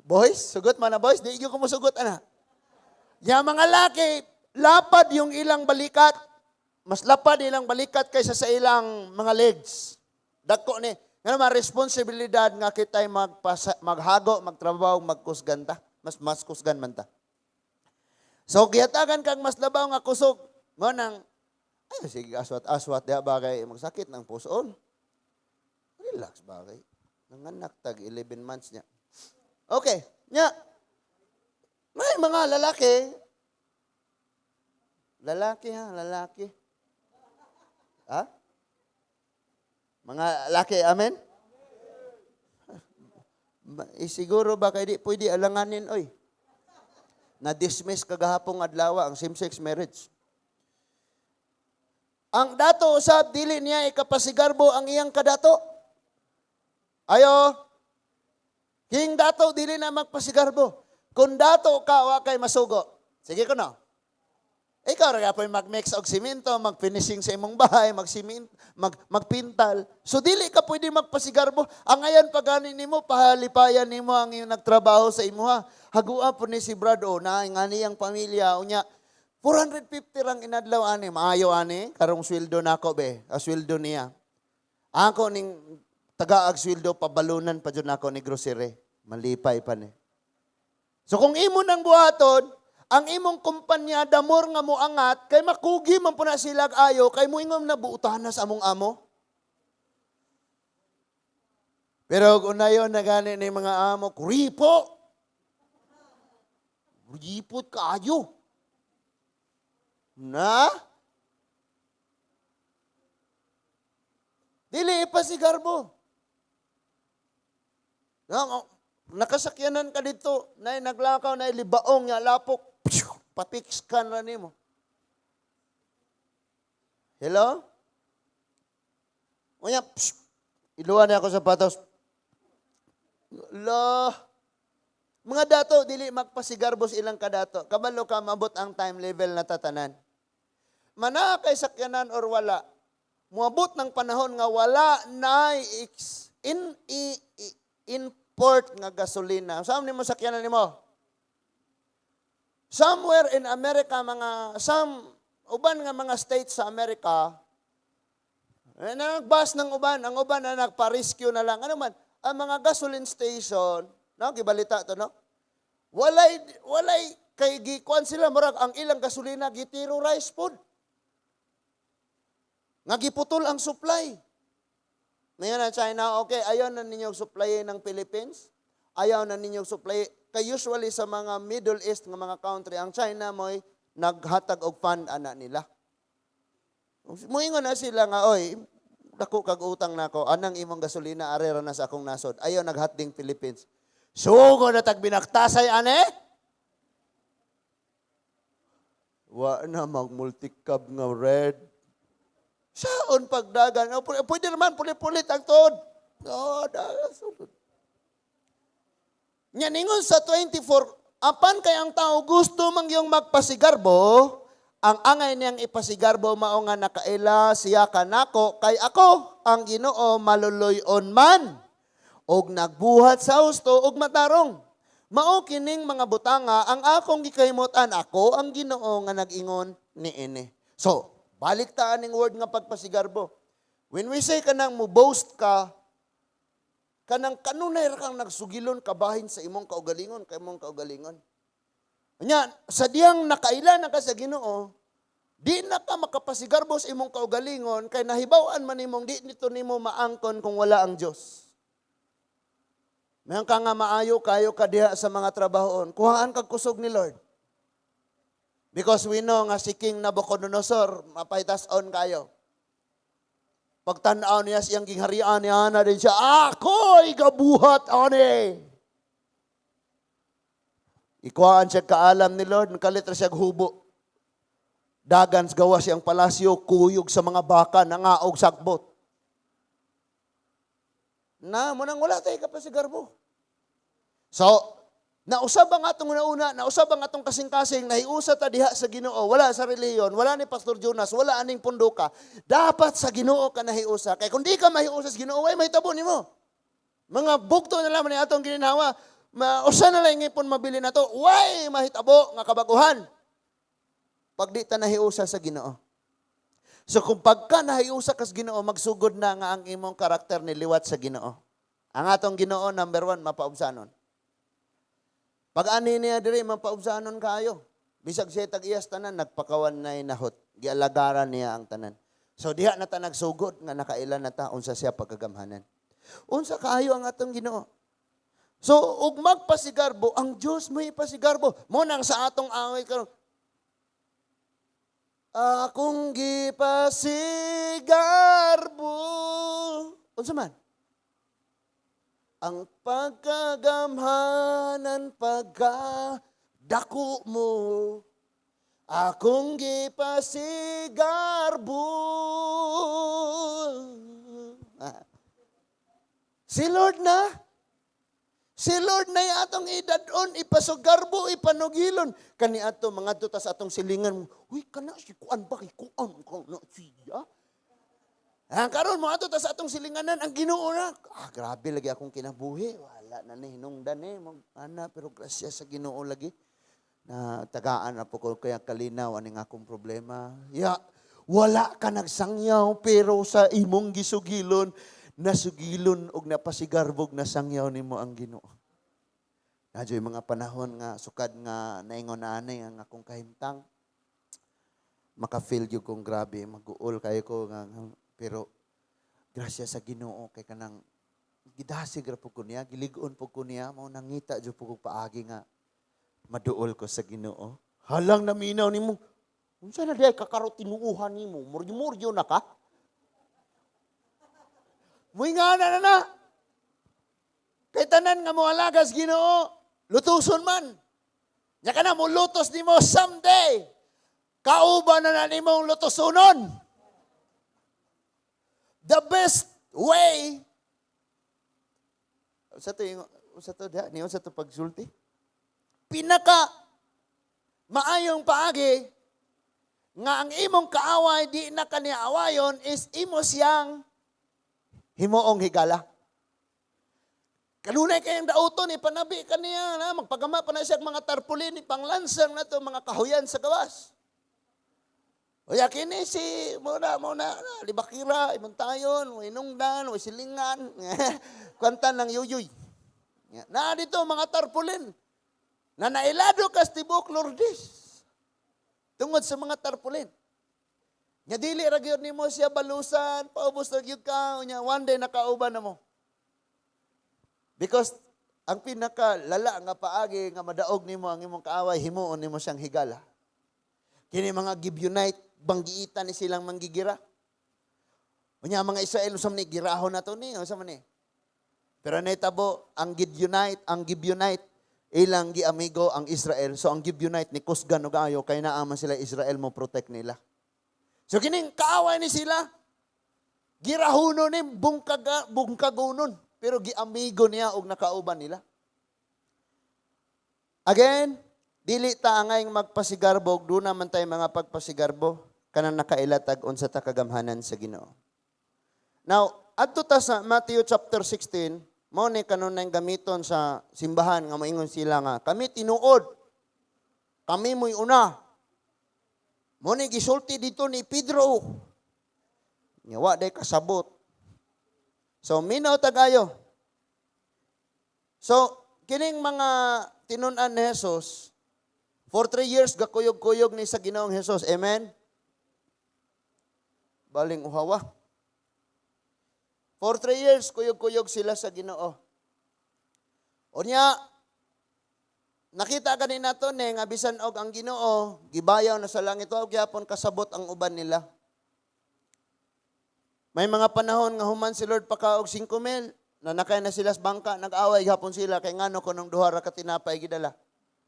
Boys, sugot man na, boys, di ko mo sugot ana. Ya mga laki, lapad yung ilang balikat. Mas lapad ilang balikat kaysa sa ilang mga legs. Dagko ni. Nga naman, responsibilidad nga kita'y maghago, magtrabaho, magkusgan ta. Mas mas kusgan man ta. So, gihatagan kang mas labaw nga kusog. Mo nang, ay, sige, aswat-aswat, diha ba kay magsakit ng puson. Relax ba kay? Nanganak tag 11 months niya. Okay, nya. May mga lalaki. Lalaki ha, lalaki. Ha? Mga lalaki, amen? Eh, siguro ba kay di pwede alanganin, oy. Na-dismiss kagahapong adlaw ang same-sex marriage. Ang dato usab, dili niya ikapasigarbo ang iyang kadato. Ayo. King dato dili na magpasigarbo. Kung dato ka, wa kay masugo. Sige ko no. Ikaw ra gyapon mag-mix og simento, mag-finishing sa imong bahay, mag-cement, magpintal. So dili ka pwede magpasigarbo. Ang ngayon pa gani nimo, pahalipayan nimo ang iyong nagtrabaho sa imuha. Hagua po ni si Brad o na ngani ang pamilya unya 450 rang inadlaw ani, maayo ani karong sweldo nako be, a sweldo niya. Ako ning tagaag sweldo, pabalunan pa jud nako ni grocery. Malipay pa ni. So kung imo nang buhaton, ang imong kumpanya damor nga moangat kay makugi man po na sila ayo kay moingon na buutan na sa among amo. Pero kung unayon na gani ni mga amo, kuripo. Kuripot kaayo. Na? Dili ipasigarbo. Na, nakasakyanan ka dito, na naglakaw na libaong nga lapok, papix ka na nimo. Hello? Unya, psh, iluwan na ako sa patos. La, mga dato, dili magpasigarbo sa ilang kadato. Kabalo ka, mabot ang time level na tatanan. Mana kay sakyanan or wala, muabot ng panahon nga wala na in, import nga gasolina. Saan nimo sakyanan nimo? Somewhere in America, mga some uban nga mga states sa Amerika, eh, nagbas ng uban, ang uban na nagpa-rescue na lang. Ano man, ang mga gasoline station, no, gibalita to, no? Walay kay gikuan sila, murag ang ilang gasolina giterrorize pod. Nga giputol ang supply. Ngayon ang China, okay, ayaw na ninyo supply ng Philippines. Ayaw na ninyo supply. Kay usually sa mga Middle East nga mga country, ang China mo'y naghatag og fund ana nila. Muingon na sila nga, "Oy, dako kag utang nako, anang imong gasolina are ra na sa akong nasod." Ayaw naghatding Philippines. Sugo na tag binaktasay ane? Wa na mag multicab nga red. Saon pagdagan? Oh, pwede naman, pulit-pulit ang tuod. Oh, dagan, sulod. Nya ningon sa 24, apan kay ang tao gusto mang yung magpasigarbo, ang angay niyang ipasigarbo mao nga nakaila siya kanako kay ako ang Ginoo maluloy-on man og nagbuhat sa husto ug matarong. Mao kining mga butanga ang akong gikahimut-an, ako ang Ginoo nga nag-ingon niini. So, balik ta aning word nga pagpasigarbo. When we say kanang mo boast ka, kanang kanunay ra kang nagsugilon kabahin sa imong kaugalingon, kay imong kaugalingon. Nya, sa diyang nakaila na ka sa Ginoo, Di na ka makapasigarbo sa imong kaugalingon kay nahibaw-an man nimong di nito nimo maangkon kung wala ang Dios. Mayan ka nga maayo kayo ka diha sa mga trabahoon. Kuhaan kag kusog ni Lord. Because we know nga si King Nabucodonosor, mapahitason kayo. Pagtanaw niya siyang gingharian niya na din siya, "Ako'y gabuhat ani." Ikuhaan siya kaalam ni Lord, nakalit ra siya hubo. Dagan sa gawas siyang palasyo, kuyog sa mga baka, nangaog sagbot. Na, munang wala tayo kapasigarbo. So, nausab ang atong una-una, nausab ang atong kasing-kasing, nahiusa ta diha sa Ginoo, wala sa relihiyon, wala ni Pastor Jonas, wala aning punduka. Dapat sa Ginoo ka nahiusa. Kay kung di ka mahiusa sa Ginoo, way mahitabo nimo. Mga bugto na lamang ni atong gininhawa, usa na lang ngipon mabili na to, way mahitabo nga kabaguhan pag di ta nahiusa sa Ginoo. So kung pagka nahiusa ka sa Ginoo, magsugod na nga ang imong karakter niliwat sa Ginoo. Ang atong Ginoo, number one, mapaubsanon. Pag ani niya diri, mapaubsanon kaayo. Bisag siya tag-iyas tanan, nagpakawan na nahot. Gialagaran niya ang tanan. So diha na ta nagsugod nga nakaila na ta unsa siya pagkagamhanan. Unsa kaayo ang atong Ginoo. So ug magpasigarbo, ang Dios may pasigarbo. Mo nang sa atong away karon. Akong gipasigarbo. Unsa man? Ang pagkagamhanan, pagkadako mo, akong gipasigarbo. Ah. Si Lord na. Si Lord na yung atong idadon, ipasugarbo, ipanugilon. Kani ato, mga ta sa atong silingan, "Uy, kana si kuan ba, kay kuan ka na siya." Ah, karon mo ato ta sa atong silinganan, ang Ginoo na. "Ah, grabe lagi akong kinabuhi. Wala na ni hinungdan ni, mag, ana, pero grasya sa Ginoo lagi. Na tagaan na po ko kaya kalinaw aning akong problema." Ya, wala ka nagsangyaw pero sa imong gisugilon, nasugilon og napasigarbog na sangyaw nimo ang Ginoo. Nadyo yung mga panahon nga sukad nga naingon na ani ang akong kahimtang. Maka-feel gyud kong grabe, maguol kayo ko nga, pero grasya sa Ginoo kay kanang gidasig ra pud ko niya, gilig-on pud ko niya, mao nangita jud pud ko paagi nga maduol ko sa Ginoo. Halang naminaw nimo. Unsa na diay kakarot tinuuhan nimo? Muryo-muryo na ka? Muy nga na na na. Kay tanan nga moalagas Ginoo, lutuson man. Nya ka na mulutos nimo someday. Kauban na na nimong lutosonon. The best way sa to yung sa to diha niyo sa to pagsulti. Pinaka maayong paagi nga ang imong kaaway di na kaniya awayon is imo siyang himuong higala. Kanunay kayang dauton, ipanabi kaniya na, magpagama pa na siya mga tarpaulin, ipanglansang na to, mga kahuyan sa gawas. O ya, kini si, muna, muna, libakira, imuntayon, inungdan, o silingan, kwantan ng yuyuy. Na dito mga tarpaulin, na nailado kas tibok Lourdes. Tungod sa mga tarpaulin. Nya dili ra gyud nimo siya balusan, paubos ra gyud ka, nya one day nakauban na mo. Because ang pinaka lala nga paagi nga madaog nimo ang imong kaaway, himuon nimo siyang higala. Kini mga Gibeonite, banggiitan ni silang manggigira. Unya mga Israel, unsa man ni girahon na to ni, unsa man ni. Pero naitabo ang Gibeonite ilang giamigo ang Israel. So ang Gibeonite ni kusgan og ayo kay naa man sila Israel mo protect nila. So kining kaaway ni sila. Girahuno ni bungkaga, bungkagunon, pero giamigo niya og nakauban nila. Again, dili ta angay magpasigarbog, doon naman tayo mga pagpasigarbo kanang nakailatag unsa ta kagamhanan sa Ginoo. Now, adto ta sa Matthew chapter 16, mao ni kanunay gamiton sa simbahan nga moingon sila nga kami tinuod. Kami mo'y una. Mo ni gisulti dito ni Pedro. Nya wa day kasabot. So minaw tagayo. So kining mga tinun-an ni Jesus for 3 years gakuyog-kuyog ni sa Ginoong Jesus. Amen. Baling uhawa. For 3 years, kuyog-kuyog sila sa Ginoo. Unya, nakita gani nato ni nga bisan og ang Ginoo gibayaw na sa langit, wa gyapon kasabot ang uban nila. May mga panahon nga human si Lord pakaog 5 mil, nanakay na sila sa bangka, nag-away gihapon sila kay ngano kunong duha ra ka tinapay gidala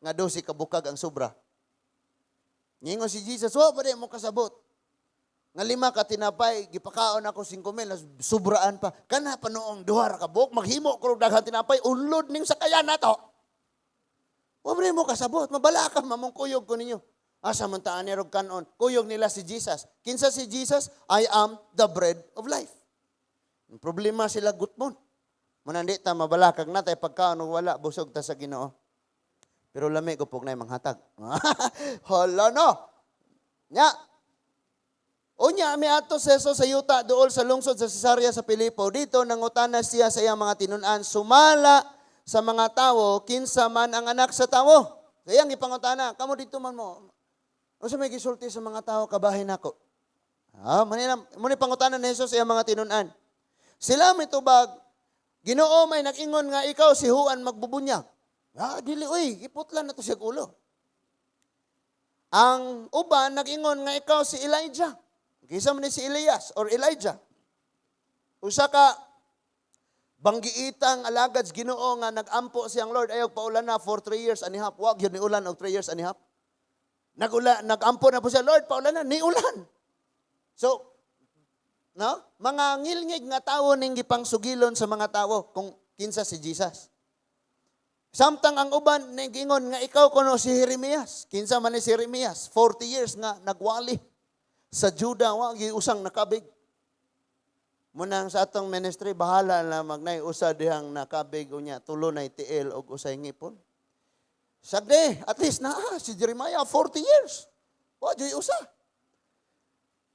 nga 12 ka bukag ang sobra. Ningon si Jesus, "Wa pa mo kasabot nga lima ka tinapay gipakaon ako 5 mil, sobraan pa. Kana pa noong duha ra ka buok, maghimo ko og daghan tinapay, unlod ning sakayan nato. Wa pa mo kasabot, mabalaka mamong kuyog ko ninyo. Asa man ta ani rog kanon?" Kuyog nila si Jesus. Kinsa si Jesus? "I am the bread of life." Ang problema sila gutmon. Munang di ta mabalakag na tay pagkaon ug wala, busog ta sa Ginoo. Pero lami ko pug nay manghatag. Hala no. Nya. Unya miadto si Jesus sa yuta duol sa lungsod sa Cesarea sa Filipo. Dito nangutana siya sa iyang mga tinun-an sumala sa mga tawo, kinsa man ang Anak sa Tawo. Sa iyang gipangutana, kamo dito man mo. Unsa may gisulti sa mga tao kabahin nako? Ah, muni pangutana ni Jesus sa iyang mga tinun-an. Sila mitubag, "Ginoo, may nag-ingon nga ikaw si Juan Magbubunyag." Ah, dili oy, giputlan na to siya ulo. Ang uban nag-ingon nga ikaw si Elijah. Kinsa man ni si Elias or Elijah? Usa ka banggiitang alagad sa Ginoo nga nag-ampo siyang, "Lord, ayaw paulan na for 3 years and a half." Wag yun ni ulan og 3 years and a half. Nagula, nag-ampo na po siya, "Lord, paulan na," ni ulan. So, no? Mga ngilngig nga tawo ning gipangsugilon sa mga tawo kung kinsa si Jesus. Samtang ang uban nigingon nga ikaw kuno si Jeremias. Kinsa man ni si Jeremias? 40 years nga nagwali sa Juda, wa usang nakabig. Munang sa atong ministry, bahala na magnay usa dihang nakabig, unya tulo na tiil og usay ngipon. Sagde, at least na si Jeremiah 40 years. Wa juy usa.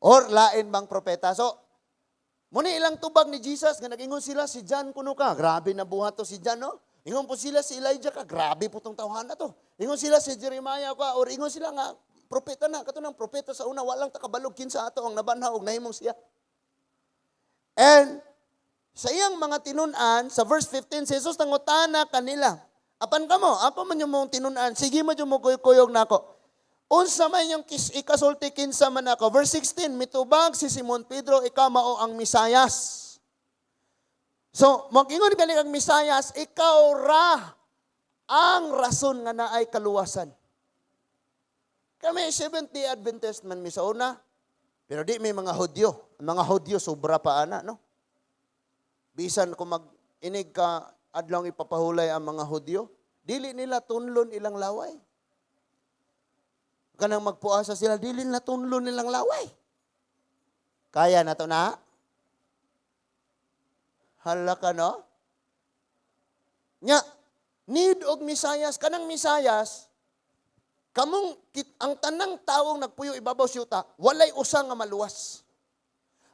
Or lain bang propeta. So, muni ilang tubag ni Jesus nga nag-ingon sila si John kuno ka. Grabe na buhat to si John, no? Ingon po sila si Elijah ka. Grabe po tong tawhan na to. Ingon sila si Jeremiah ka or ingon sila nga propeta na kato ng propeta sa una, walang takabalog kinsa ato ang nabanhaw og nahimong siya. And sa iyang mga tinun-an, sa verse 15, si Jesus nangutana kanila, "Apan kamo, ako man yung mong tinun-an, sige mo yung mo kuyog nako. Unsa man yung ikasulti kinsa man ako?" Verse 16, mitubag si Simon Pedro, "Ikaw mao ang Misayas." So, mag-ingon gali ang Misayas, ikaw ra ang rason nga naay kaluwasan. Kami, Seventh-day Adventist man mi sa una, pero di may mga Hudyo. Ang mga Hudyo, sobra pa ana, no? Bisan kung mag inig ka adlaw ipapahulay ang mga Hudyo, dili nila tunlon ilang laway. Kanang magpuasa sila, dili nila tunlon nilang laway. Kaya na to na? Hala ka, no? Nya, need og Misayas, kanang Misayas, kamong ang tanang tawong nagpuyo ibabaw sa yuta, walay usa nga maluwas.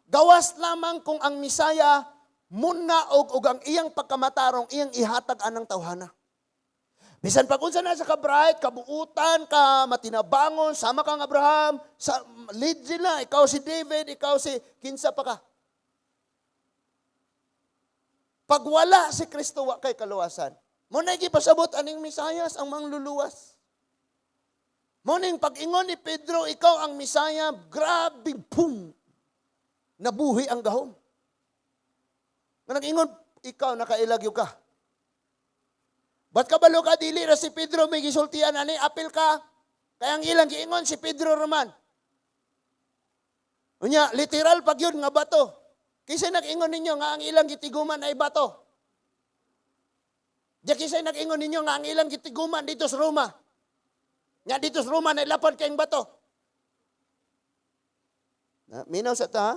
Gawas lamang kung ang Misaya muna og ang iyang pagkamatarong iyang ihatag anang tawhana. Bisan pag unsa na sa ka-bright, kabuutan ka, matinabangon, sama kang Abraham, sa lead sila, ikaw si David, ikaw si kinsa pa ka. Pag wala si Kristo, wa kay kaluwasan. Mo na gipasabot aning Misayas ang mangluluwas. Mo ning pag-ingon ni Pedro, "Ikaw ang Misaya," grabe, boom! Nabuhi ang gahom. Nga nag-ingon, "Ikaw, nakailagyo ka." Ba't kabalo ka, dili ra si Pedro may gisultian ani, apil ka. Kaya ang ilang giingon, si Pedro raman. Unya, literal pag yun nga bato. Kinsa nag-ingon ninyo nga ang ilang gitiguman ay bato? Di kinsa nag-ingon ninyo nga ang ilang gitiguman dito sa Roma? Nga dito sa Roma nailapad kayong bato. Na, minaw sa ta, ha?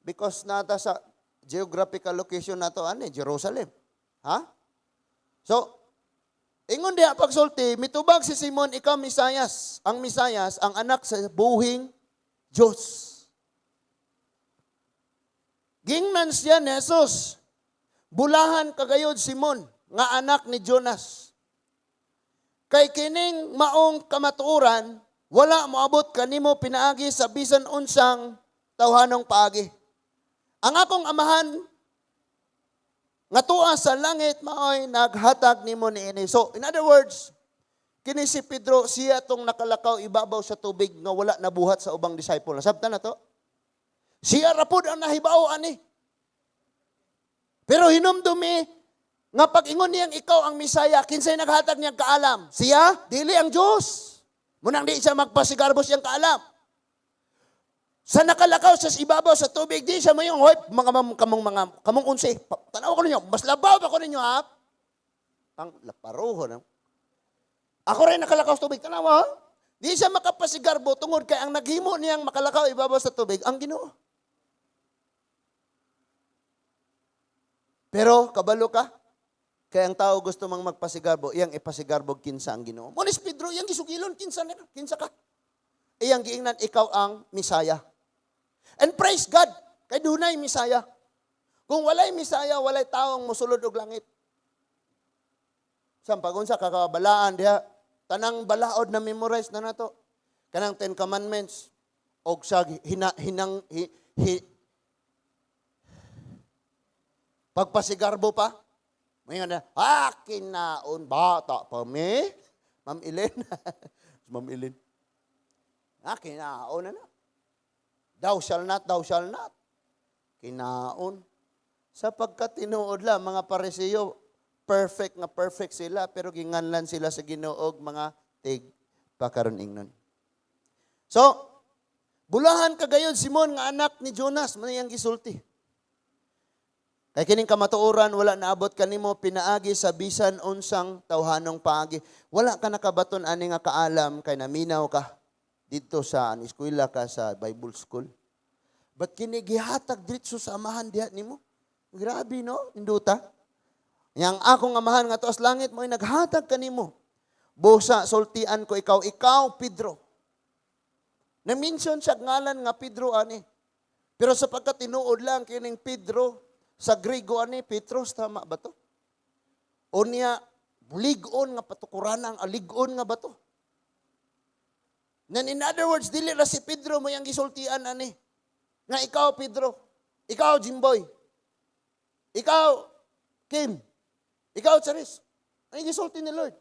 Because nata sa geographical location nato ani Jerusalem. Ha? So, ingon diha pagsulti, mitubag si Simon, "Ikaw Misayas." Ang Misayas, ang anak sa buhing Diyos. Gingnan siya ni Jesus, "Bulahan kagayod Simon, nga anak ni Jonas. Kay kining maong kamatuoran, Wala moabot kanimo pinaagi sa bisan unsang tawhanong paagi. Ang akong Amahan nga tua sa langit maoy naghatag nimo niini. So, in other words, kini si Pedro, siya tong nakalakaw ibabaw sa tubig nga wala nabuhat sa ubang disciple. Nasabtan na to? Siya ra pud ang nahibaw ani. Pero hinumdumi nga pag-ingon niyang ikaw ang Misaya, kinsay naghatag niyang kaalam? Siya? Dili, ang Diyos. Munang di siya magpasigarbo siyang kaalam. Sa nakalakaw sa ibabaw sa tubig, di siya mayong, "Hoy, mga kamong mga, kamong 11, tanaw ko ninyo, mas labaw pa ko ninyo, ha? Ang laparoho na. Ako rin nakalakaw sa tubig, tanaw ha?" Di siya makapasigarbo tungod kay ang naghimo niyang makalakaw ibabaw sa tubig, ang Ginoo. Pero kabalo ka, kay ang tao gusto mang magpasigarbo, iyang ipasigarbo kinsa ang Ginoo. Munis Pedro, iyang gisugilon, kinsa, kinsa ka? Iyang giingnan, "Ikaw ang Misaya." And praise God, kay dunay Misaya. Kung walay Misaya, walay taong musulod og langit. Sampag unsa kakabalaan diha, tanang balaod na memorize na nato. Kanang Ten Commandments og sa hina, hinang hi, hi, pagpasigarbo pa. Ngayon na, ah, kinaon, bata pa mi. Ma'am Elen. Ma'am Elen. Ah, kinaon na na. Thou shall not, thou shall not. Kinaon. Sapagkat tinuod lang, mga Parisiyo, perfect nga perfect sila, pero ginganlan sila sa Ginoo og mga tig pakaron ingnon. So, "Bulahan ka gayon, Simon, nga anak ni Jonas," man iyang gisulti. "Kay kining kamatuoran wala naabot kanimo pinaagi sa bisan unsang tawhanong paagi." Wala ka nakabaton ani nga kaalam kay naminaw ka didto sa an eskwela ka sa Bible school. But kini gihatag diretso sa Amahan diha nimo. Grabe, no? Induta. Yang akong Amahan nga tuas langit mo'y naghatag kanimo. "Busa sultian ko ikaw, ikaw Pedro." Na-mention siya ngalan nga Pedro ani. Pero sapagkat tinuod lang kining Pedro sa Griego ani Petros, tama ba to? O niya lig-on nga patukuran, ang alig-on nga bato. Then in other words, dili ra si Pedro mo yang gisultian ani. Nga ikaw Pedro, ikaw Jimboy, ikaw Kim, ikaw Charis. Ang gisulti ni Lord?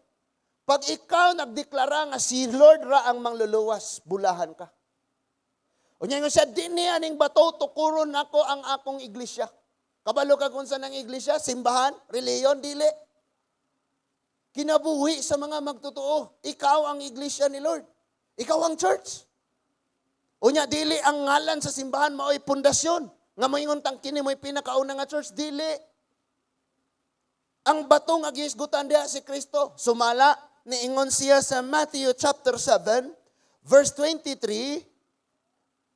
Pag ikaw nagdeklara nga si Lord ra ang mangluluwas, bulahan ka. Unya nga siya, "Dinhi aning bato, tukuron nako ang akong iglesia." Kabalo ka kung saan ang iglesia? Simbahan? Reliyon? Dili. Kinabuhi sa mga magtotoo. Ikaw ang iglesia ni Lord. Ikaw ang church. Unya, dili ang ngalan sa simbahan mao'y pundasyon. Nga moingon tang kini mo'y pinakauna nga church. Dili. Ang bato nga gihisgutan diha si Kristo. Sumala, niingon siya sa Matthew chapter 7, verse 23,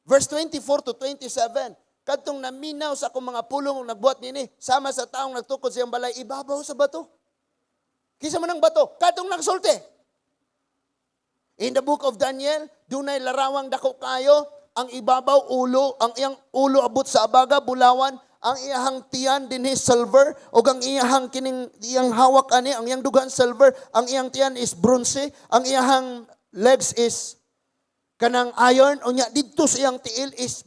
verse 24 to 27. "Kadtong naminaw sa akong mga pulong ug nagbuhat nini, sama sa taong nagtukod siyang balay ibabaw sa bato." Kinsa man ang bato? Kadtong nagsulti. In the book of Daniel, dunay larawang dako kayo, ang ibabaw ulo, ang iyang ulo abot sa abaga, bulawan, ang iyahang tiyan dinhi silver, ug ang iyahang kining iyang hawak ani, ang iyang dugan silver, ang iyang tiyan is bronze, ang iyahang legs is kanang iron, unya didto sa iyang tiil is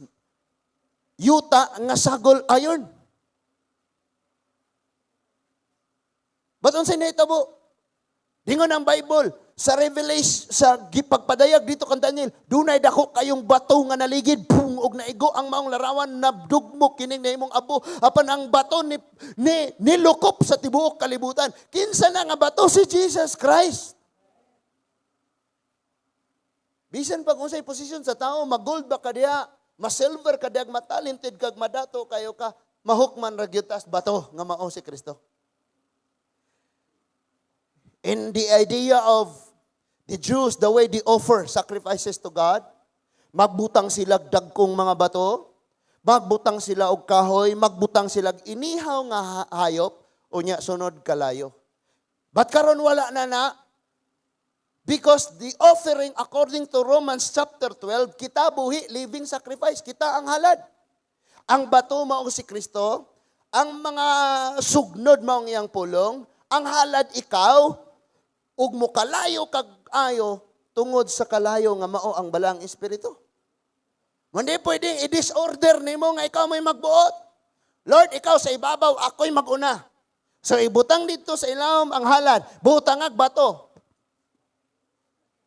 yuta nga sagol iron. But unsay nahitabo? Dingon ang Bible sa Revelation, sa gipagpadayag dito kang Daniel, dunay dako kayong bato nga naligid pung og naigo ang maong larawan, nabdugmo kining nahimong abo apan ang bato ni nilukop sa tibuok kalibutan. Kinsa na nga bato? Si Jesus Christ. Bisan pag unsay posisyon sa tao, mag-gold ba ka diha, ma-silver ka diha, ma-talented kag madato kayo ka, mahukman ra gyud tas bato nga mao si Kristo. In the idea of the Jews, the way they offer sacrifices to God, magbutang sila dagkong mga bato, magbutang sila og kahoy, magbutang sila inihaw nga hayop, unya sunod kalayo. But karon wala na na, because the offering according to Romans chapter 12, kita buhi, living sacrifice, kita ang halad. Ang bato mao si Kristo, ang mga sugnod mao ang iyang pulong, ang halad ikaw, ug mokalayo kag ayo, Tungod sa kalayo nga mao ang Balaang Espiritu. Hindi pwedeng i-disorder nimo nga ikaw may magbuot. Lord, ikaw sa ibabaw, ako'y mag-una. So ibutang dito sa ilawom ang halad, butang ag bato.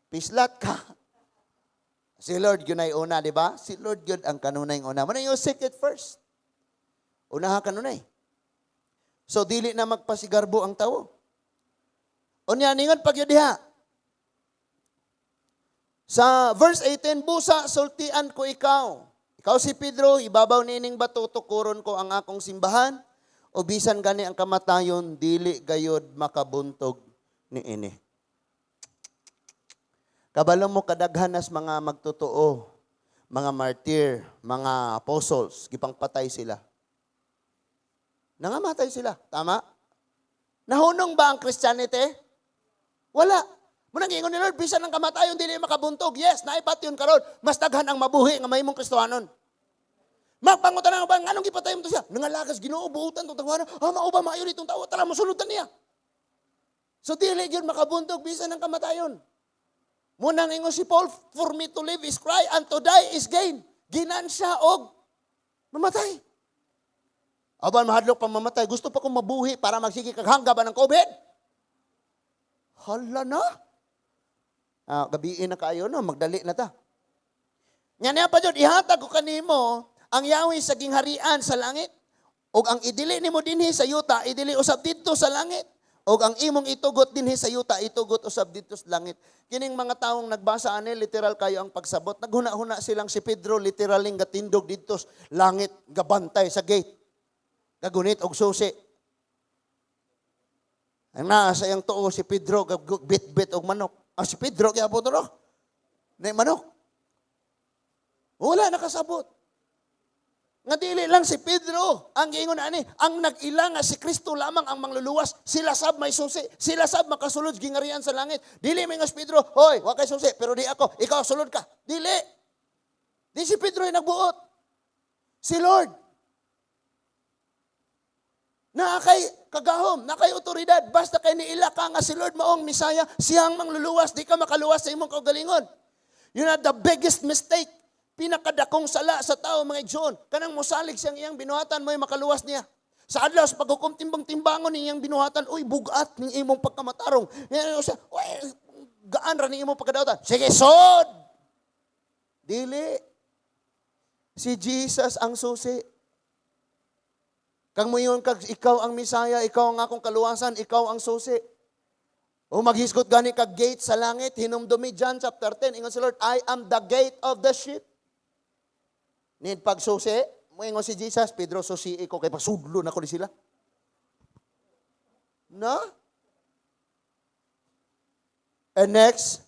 Pislat ka. Si Lord yun ay una, di ba? Si Lord yun ang kanunay una. Muna, you seek it first. Unaha kanunay. So dili na magpasigarbo ang tawo. Unya ningon pag yun diha. Sa verse 18, "Busa sultian ko ikaw. Ikaw si Pedro, ibabaw nining bato tukuron ko ang akong simbahan, o bisan gani ang kamatayon dili gayod makabuntog niini." Kabalo mo kadaghan nas mga magtotoo, mga martyr, mga apostles, gipangpatay sila. Nangamatay sila, tama? Nahunong ba ang Christianity? Wala. Munang giingon ni Lord, bisan ang kamatayon dili makabuntog. Yes, naipat yun karon. Mas daghan ang mabuhi nga mahimong Kristohanon. Magpangutan na ba, nganong gipatay mo to siya? Nangalagas Ginoo, buutan tong tawhana. Ah, mao ba maayo nitong tawo? Tara, mosulod ta niya. So dili gyud makabuntog bisan ang kamatayon. Munang ingon si Paul, "For me to live is Christ and to die is gain." Ginansya og mamatay. Aban mahadlok pang mamatay, gusto pa kong mabuhi para magsige kag hangga ba ng COVID? Hala na. Ah, gabiin na kayo no, magdali na ta. Nya niya pa jud, "Ihatag ko kanimo ang yawi sa gingharian sa langit. Ug ang idili nimo dinhi sa yuta, idili usab didto sa langit. Ug ang imong itugot dinhi sa yuta, itugot usab didto sa langit." Kining mga taong nagbasa ani, literal kayo ang pagsabot. Naghuna-huna silang si Pedro literaling gatindog didto sa langit, gabantay sa gate. Gagunit og susi. Ang naa sa iyang tuo si Pedro bit-bit og manok. Ah, si Pedro kaya po to no? Nay manok. Wala nakasabot. Nga dili lang si Pedro ang giingon ani, ang nag-ila nga si Kristo lamang ang mangluluwas, sila sab may susi, sila sab makasulod gingarian sa langit. Dili may nga si Pedro, "Hoy, wa kay susi, pero di ako, ikaw sulod ka." Dili. Di si Pedro ay nagbuot. Si Lord. Naa kay kagahom, naa kay otoridad, basta kay niila ka nga si Lord maong Misaya, siyang mangluluwas, di ka makaluwas sa imong kaugalingon. Yun na the biggest mistake. Pinakadakong sala sa tao, mga igsoon. Kanang musalig siyang iyang binuhatan mo'y makaluwas niya. Sa adlaw sa paghukom, timbang-timbangon iyang binuhatan, uy, bugat ning imong pagkamatarong. Yan siya, uy, gaan ra ning imong pagkadawatan. Sige, sod! Dili. Si Jesus ang susi. Kang moingon kag ikaw ang Misaya, ikaw ang akong kaluwasan, ikaw ang susi. O maghisgot gani kag gate sa langit, hinumdumi John chapter 10, ingon si Lord, "I am the gate of the sheep." Need pagsusi, moingon si Jesus, "Pedro, susi ko kay pasudlo na ko ni sila." No? And next,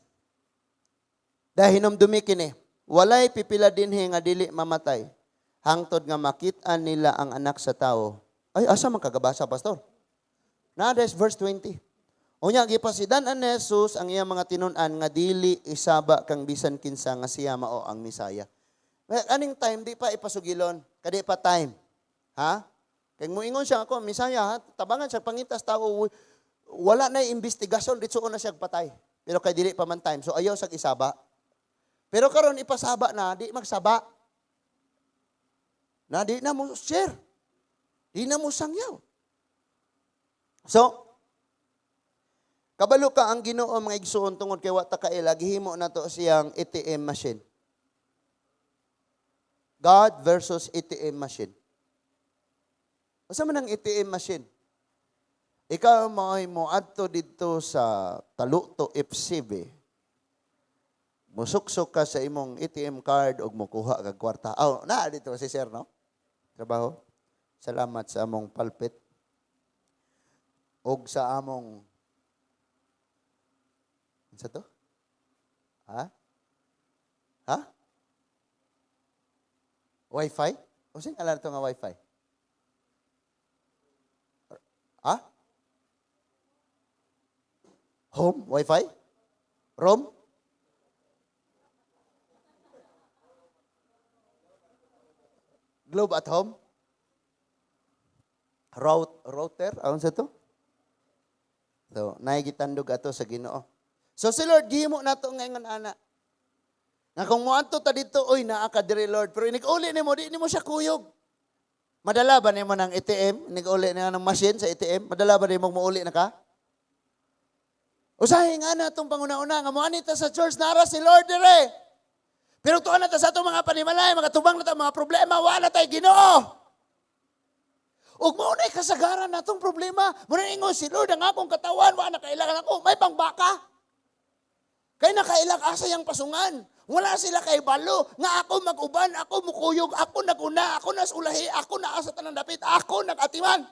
dahil hinumdumi kini, "Walay pipila dinhi nga dili mamatay hangtod nga makit-an nila ang Anak sa Tao." Ay, asa man kagabasa, pastor? Na, that's verse 20. "Unya gipasidan-an ni Jesus ang iyang mga tinun-an nga dili isaba kang bisan kinsa nga siya mao ang Misaya." Well, aning time di pa ipasugilon, kadi pa time. Ha? Kay moingon siya, "Ako Misaya," ha? Tabangan siya pangitas tao, wala na investigasyon, ditso na siya patay. Pero kay dili pa man time, so ayaw sag isaba. Pero karon ipasaba na, di magsaba. Na di na mo share. Di na mo sangyaw. So, kabalo ka ang Ginoo, mga igsuon, tungod kay wa ta kaila, gihimo na to siyang ATM machine. God versus ATM machine. Unsa man ang ATM machine? Ikaw mo mo adto didto sa Taluto FCB. Musuksok ka sa imong ATM card ug mokuha kag kwarta. Oh, naa dito si sir, no? Trabaho. Salamat sa among pulpit. Og sa among, unsa to? Ha? Ha? Wi-Fi? Unsa ngalan to nga Wi-Fi? Ha? Home? Wi-Fi? Roam? Globe at Home? Router? Aon sa to? So, naigitandog ato sa Ginoo. So si Lord, gihimo nato ngayon ana. Nga kung moadto ta dito, "Oy, naa ka diri, Lord." Pero inig-uli nimo, di nimo siya kuyog. Madala ba nimo ng ATM? Inig-uli na ng machine sa ATM? Madala ba nimo muuli na ka? Usahay nga na itong panguna-una, nga moani ta sa church, nara si Lord dire. Pero tuon na ta sa atong mga panimalay, mga tubang na ta, mga problema, wala tay Ginoo. Ug mao na'y kasagaran natong problema. Muna ingon si Lord ang akong katawan, wala na kailangan ako, may pangbaka. Kay nakailak asa yang pasungan. Wala sila kay balo nga ako mag-uban, ako mukuyog, ako naguna, ako nas ulahi, ako naa sa tanang dapit, ako nag-atiman.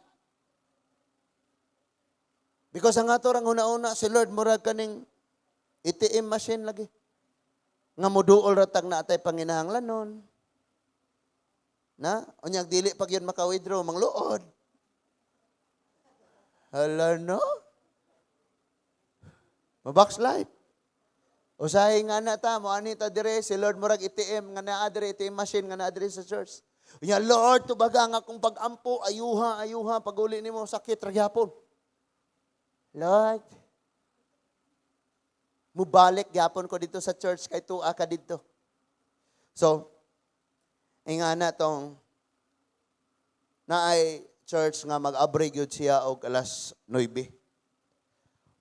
Because ang ato rang una-una, si Lord murag kaning ATM machine lagi. Nga muduol ra tag naatay panginahanglanon. Na, unyag dili pag yun maka-withdraw, mangluod. Hala no? Mabackslide. Usahay nga na ta, mo ani ta dire, si Lord murag ATM nga naa dire, ATM machine nga naa dire sa church. Unya, "Lord, tubaga nga akong pag-ampo, ayuha, ayuha, pag-uli nimo sakit ra gyapon." "Lord, mubalik gyapon ko dito sa church kay tuwa ka dito." So, ingana tong naay church nga mag-abri gyud siya og alas 9.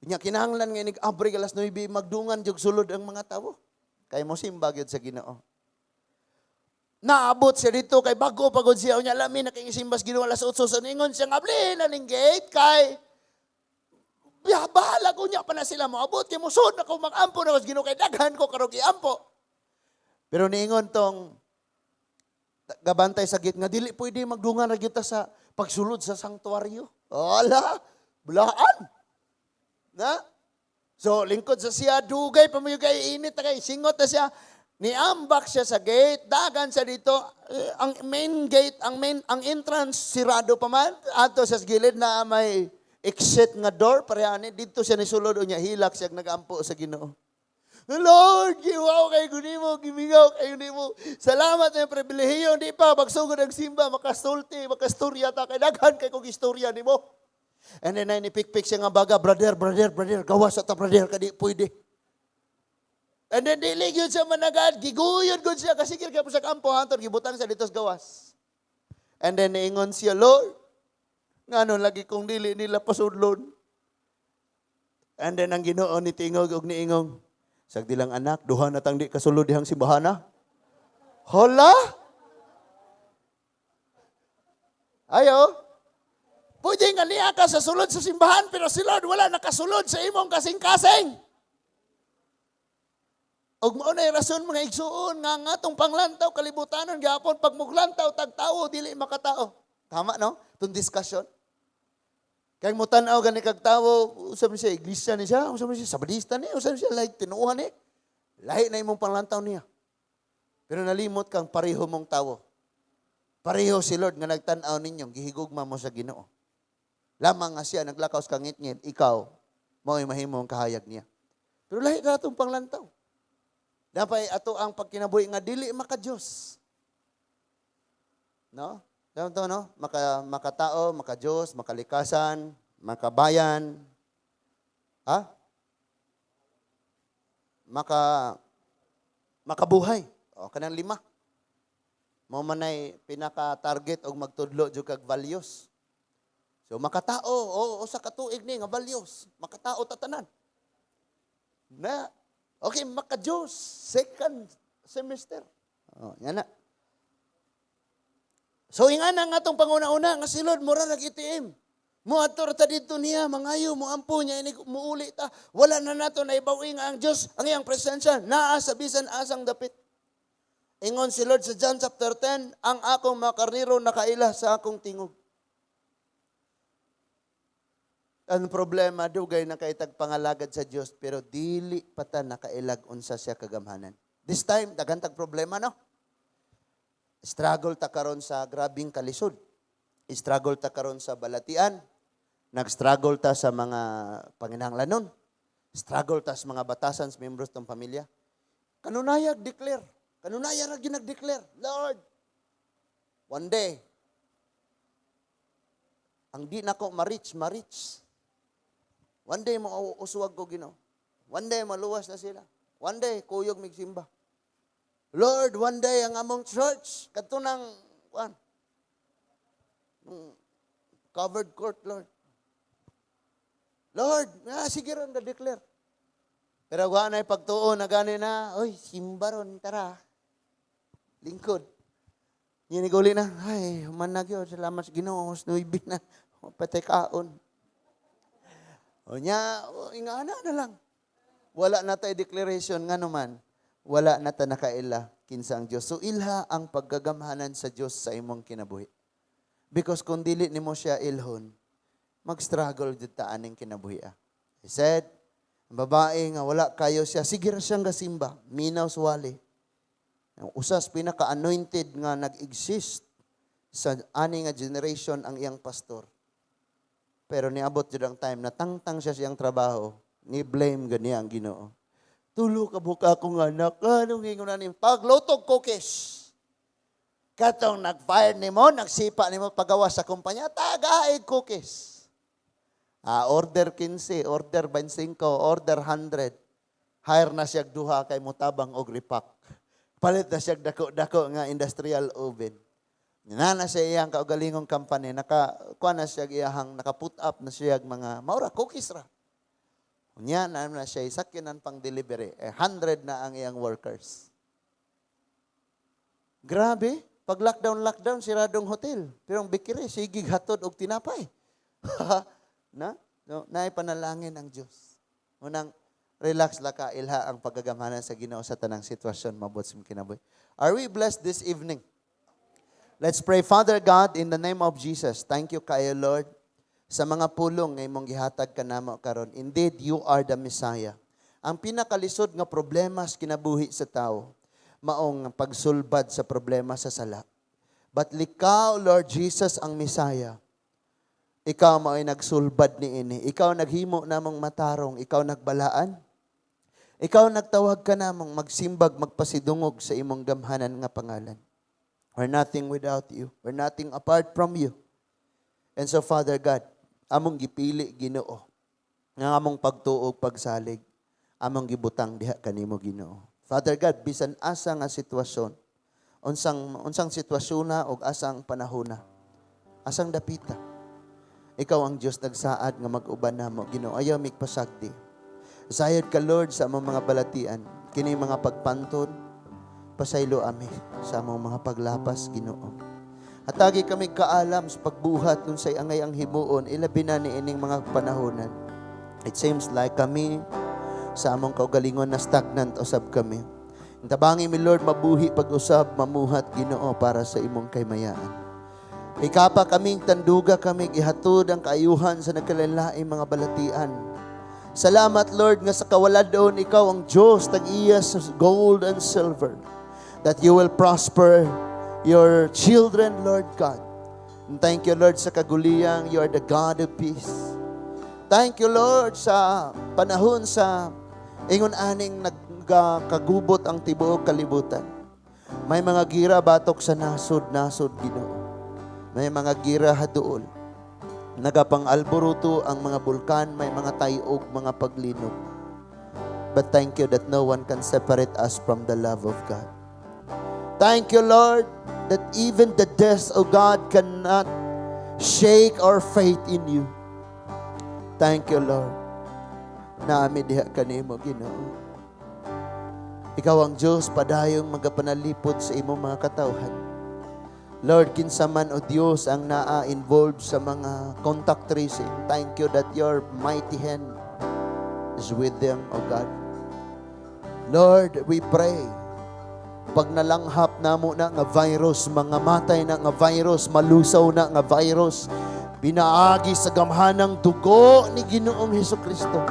Nya kinahanglan nga inig abri alas 9, magdungan jud sulod ang mga tawo. Kay mo simba gyud sa Ginoo. Naabot siya dito kay bago pagod siya, unya lami na kay simbas Ginoo alas 8, so ningon siya nga abli na ning gate kay ya bahala ko nya pa na sila moabot kay mosud na ko, mag-ampo na ko sa Ginoo kay daghan ko karong iampo. Pero niingon tong gabantay sa gate nga dili pwede magdungan ra gyud ta sa pagsulod sa sanktuaryo. Ala, bulaan. Na? So, lingkod sa siya, dugay pa mo kay init na kay singot na siya. Niambak siya sa gate, dagan siya dito, eh, ang main gate, ang entrance sirado pa man. Ato sa gilid na may exit nga door, parehani dito siya nisulod, unya hilak siya nagampo sa Ginoo. "Lord, giwaw kay nimo, gimingaw kayo nimo. Salamat sa pribilehiyo, di pa magsugod ang simba, makasulti, makastorya ta kay daghan kay kog istorya nimo." And then ay nipikpik siya nga baga, "Brother, brother, brother, gawas ta, brother, kadi pwede." And then dili gyud siya managad, giguyod gud siya kasi kay sa kampo hantod gibutang siya dito sa gawas. And then niingon siya, "Lord, ngano lagi kong dili nila pasudlon?" And then ang Ginoo ni tingog og niingong, "Sagdilang anak, duha na tang di kasulod dihang simbahana." Hala? Ayo. Pwede nga niya ka sa sulod sa simbahan, pero si Lord wala nakasulod sa imong kasing-kasing. Og mao na rason, mga igsuon, nga nga atong panglantaw kalibutanon gyapon pag muglantaw tag tawo dili makatao. Tama no? Tong discussion. Kay mo tan-aw gani kag tawo, usab ni siya iglesia ni siya, usab ni siya sabadista ni, usab siya like tinuohan ni. Lahi na imong panglantaw niya. Pero nalimot kang pareho mong tawo. Pareho si Lord nga nagtan-aw ninyo, gihigugma mo sa Ginoo. Lamang nga siya naglakaw sa kangitngit, ikaw, mao'y mahimo ang kahayag niya. Pero lahi na atong panglantaw. Dapat ato ang pagkinabuhi nga dili maka-Diyos. No? Tama to, no? Makatao, maka-Diyos, makalikasan, makabayan. Ha? Makabuhay. O, kanang lima. Mao man ay pinaka-target og magtudlo jud kag values. So makatao, o sa katuig ni nga values, makatao tatanan. Na okay, maka-Diyos, second semester. Oh, yan na. So ingana nga atong panguna-una nga si Lord mura nag ATM. Muadto ra ta didto niya, mangayo, muampo niya, inig muuli ta. Wala na nato na ibawi nga ang Dios, ang iyang presensya, naa sa bisan asang dapit. Ingon si Lord sa John chapter 10, "Ang akong mga karnero nakaila sa akong tingog." Ang problema, dugay na kay tag pangalagad sa Dios, pero dili pa ta nakailag unsa siya kagamhanan. This time, daghan tag problema, no? Struggle ta karon sa grabing kalisod. Struggle ta karon sa balatian. Nag-struggle ta sa mga panginahanglanon. Struggle ta sa mga batasan sa membros ng pamilya. Kanunayag declare. Kanunaya ra gyud nag-declare, "Lord, one day, ang di nako ma-reach, ma-reach. One day, mo uswag ko, Ginoo." One day maluwas na sila. One day kuyog mig simba. Lord, one day ang among church kadto nang kuan. Covered court, Lord. Lord, sige ron na-declare. Pero wa na pagtuo na gani na, "Oy, simba ron, tara. Lingkod." Yun uli na, "Ay, human na gyud, salamat sa Ginoo, 9 na, patay kaon." O nya, o, ingana na lang. Wala na tayo declaration nga naman, wala na ta nakaila kinsa ang Dios. So ilha ang pagkagamhanan sa Dios sa imong kinabuhi. Because kung dili nimo siya ilhon, mag-struggle jud ta aning kinabuhi. Ah. He said, ang babae nga wala kayo siya, sige ra siyang gasimba, minaw suwali. Ang usas pinaka-anointed nga nag-exist sa ani nga generation ang iyang pastor. Pero niabot jud ang time na tangtang siya siyang trabaho, ni blame gani ang Ginoo. "Tulo ka buka akong anak, anong ingon na ni paglutog cookies. Katong nag-fire nimo, nagsipa nimo pagawas sa kumpanya, tagaig cookies." Ah, order 15, order 25, order 100. Hire na siya duha kay mutabang og repack. Palit na siya dako-dako nga industrial oven. Na siya iyang kaugalingong company, naka kuha na siya iyahang naka-put up na siya mga maura cookies ra. Unya na na siya sakyanan pang delivery. Eh, 100 na ang iyang workers. Grabe, pag lockdown lockdown siradong hotel. Pero ang bakery sige hatod og tinapay. Na? No, naay panalangin ang Dios. Unang relax la ka, ilha ang pagkagamhanan sa Ginoo sa tanang sitwasyon mabot sa imong kinabuhi. Are we blessed this evening? Let's pray. Father God, in the name of Jesus, thank you kayo, Lord, sa mga pulong nga imong gihatag kanamo karon. Indeed, you are the Messiah. Ang pinakalisod nga problema sa kinabuhi sa tao, maong pagsulbad sa problema sa sala. But ikaw, Lord Jesus, ang Messiah. Ikaw mao'y nagsulbad ni ini. Ikaw naghimo namong matarong. Ikaw nagbalaan. Ikaw nagtawag ka namong magsimbag, magpasidungog sa imong gamhanan nga pangalan. We're nothing without you. We're nothing apart from you. And so, Father God, among gipili, Ginoo, nga among pagtuog, pagsalig, among gibutang diha kanimo, Ginoo. Father God, bisan asa nga sitwasyon, unsang sitwasyon na og asang panahon na, asang dapita. Ikaw ang Dios nagsaad nga mag-uban namo, Ginoo. Ayaw migpasagdi. Sayod ka, Lord, sa among mga balatian. Kini mga pagpanton, pasaylo ami sa among mga paglapas, Ginoo. Hatagi kami kaalam sa pagbuhat unsay angay ang himuon, ilabi na ni ining mga panahonan. It seems like kami sa among kaugalingon na stagnant usab kami. Tabangi mi, Lord, mabuhi pag-usab, mamuhat, Ginoo, para sa imong kaymayaan. Ikapa kaming tanduga kami ihatod ang kaayuhan sa nagkalainlaing mga balatian. Salamat, Lord, nga sa kawaladon ikaw ang Diyos tag-iya sa gold and silver, that you will prosper your children, Lord God. And thank you, Lord, sa kaguliyang you are the God of peace. Thank you, Lord, sa panahon sa ingon aning nagkagubot ang tibuok kalibutan. May mga gira batok sa nasod, nasod, Ginoo. May mga gira haduol. Nagapang-alboruto ang mga bulkan, may mga tayog, mga paglinog. But thank you that no one can separate us from the love of God. Thank you, Lord, that even the death of God cannot shake our faith in you. Thank you, Lord. Naami diha kanimo, Ginoo. Ikaw ang Diyos, padayong magapanalipod sa imong mga katawhan. Lord, kinsa man o Diyos ang naa-involved sa mga contact tracing, thank you that your mighty hand is with them, O God. Lord, we pray, pag nalanghap namo na nga virus, mga matay na nga virus, malusaw na nga virus, pinaagi sa gamhanang dugo ni Ginoong Hesus Kristo.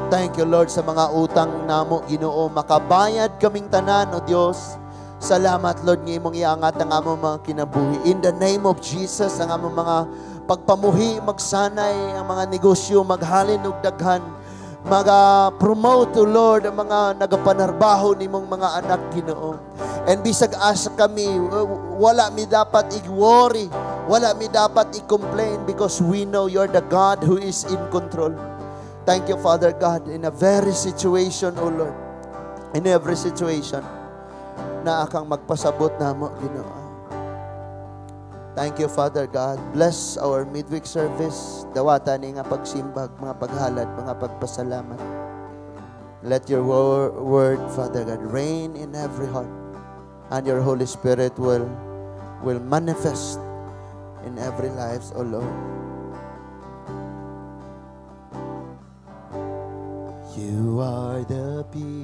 Thank you, Lord, sa mga utang namo, Ginoo. Makabayad kaming tanan, O Dios. Salamat, Lord, nga imong iangat ang among mga kinabuhi. In the name of Jesus, ang among mga pagpamuhi, magsanay, ang mga negosyo, maghalin og daghan, maga-promote, O Lord, ang mga nagapanarbaho nimong mga anak, Ginoo. And bisag asa kami, wala mi dapat i-worry, wala mi dapat i-complain because we know you're the God who is in control. Thank you, Father God, in a very situation, O Lord, in every situation, naa kang magpasabot namo, Ginoo. Thank you, Father God. Bless our midweek service. Dawata ni nga pagsimbag, mga paghalad, mga pagpasalamat. Let your word, Father God, reign in every heart. And your Holy Spirit will manifest in every lives, O Lord. You are the peace.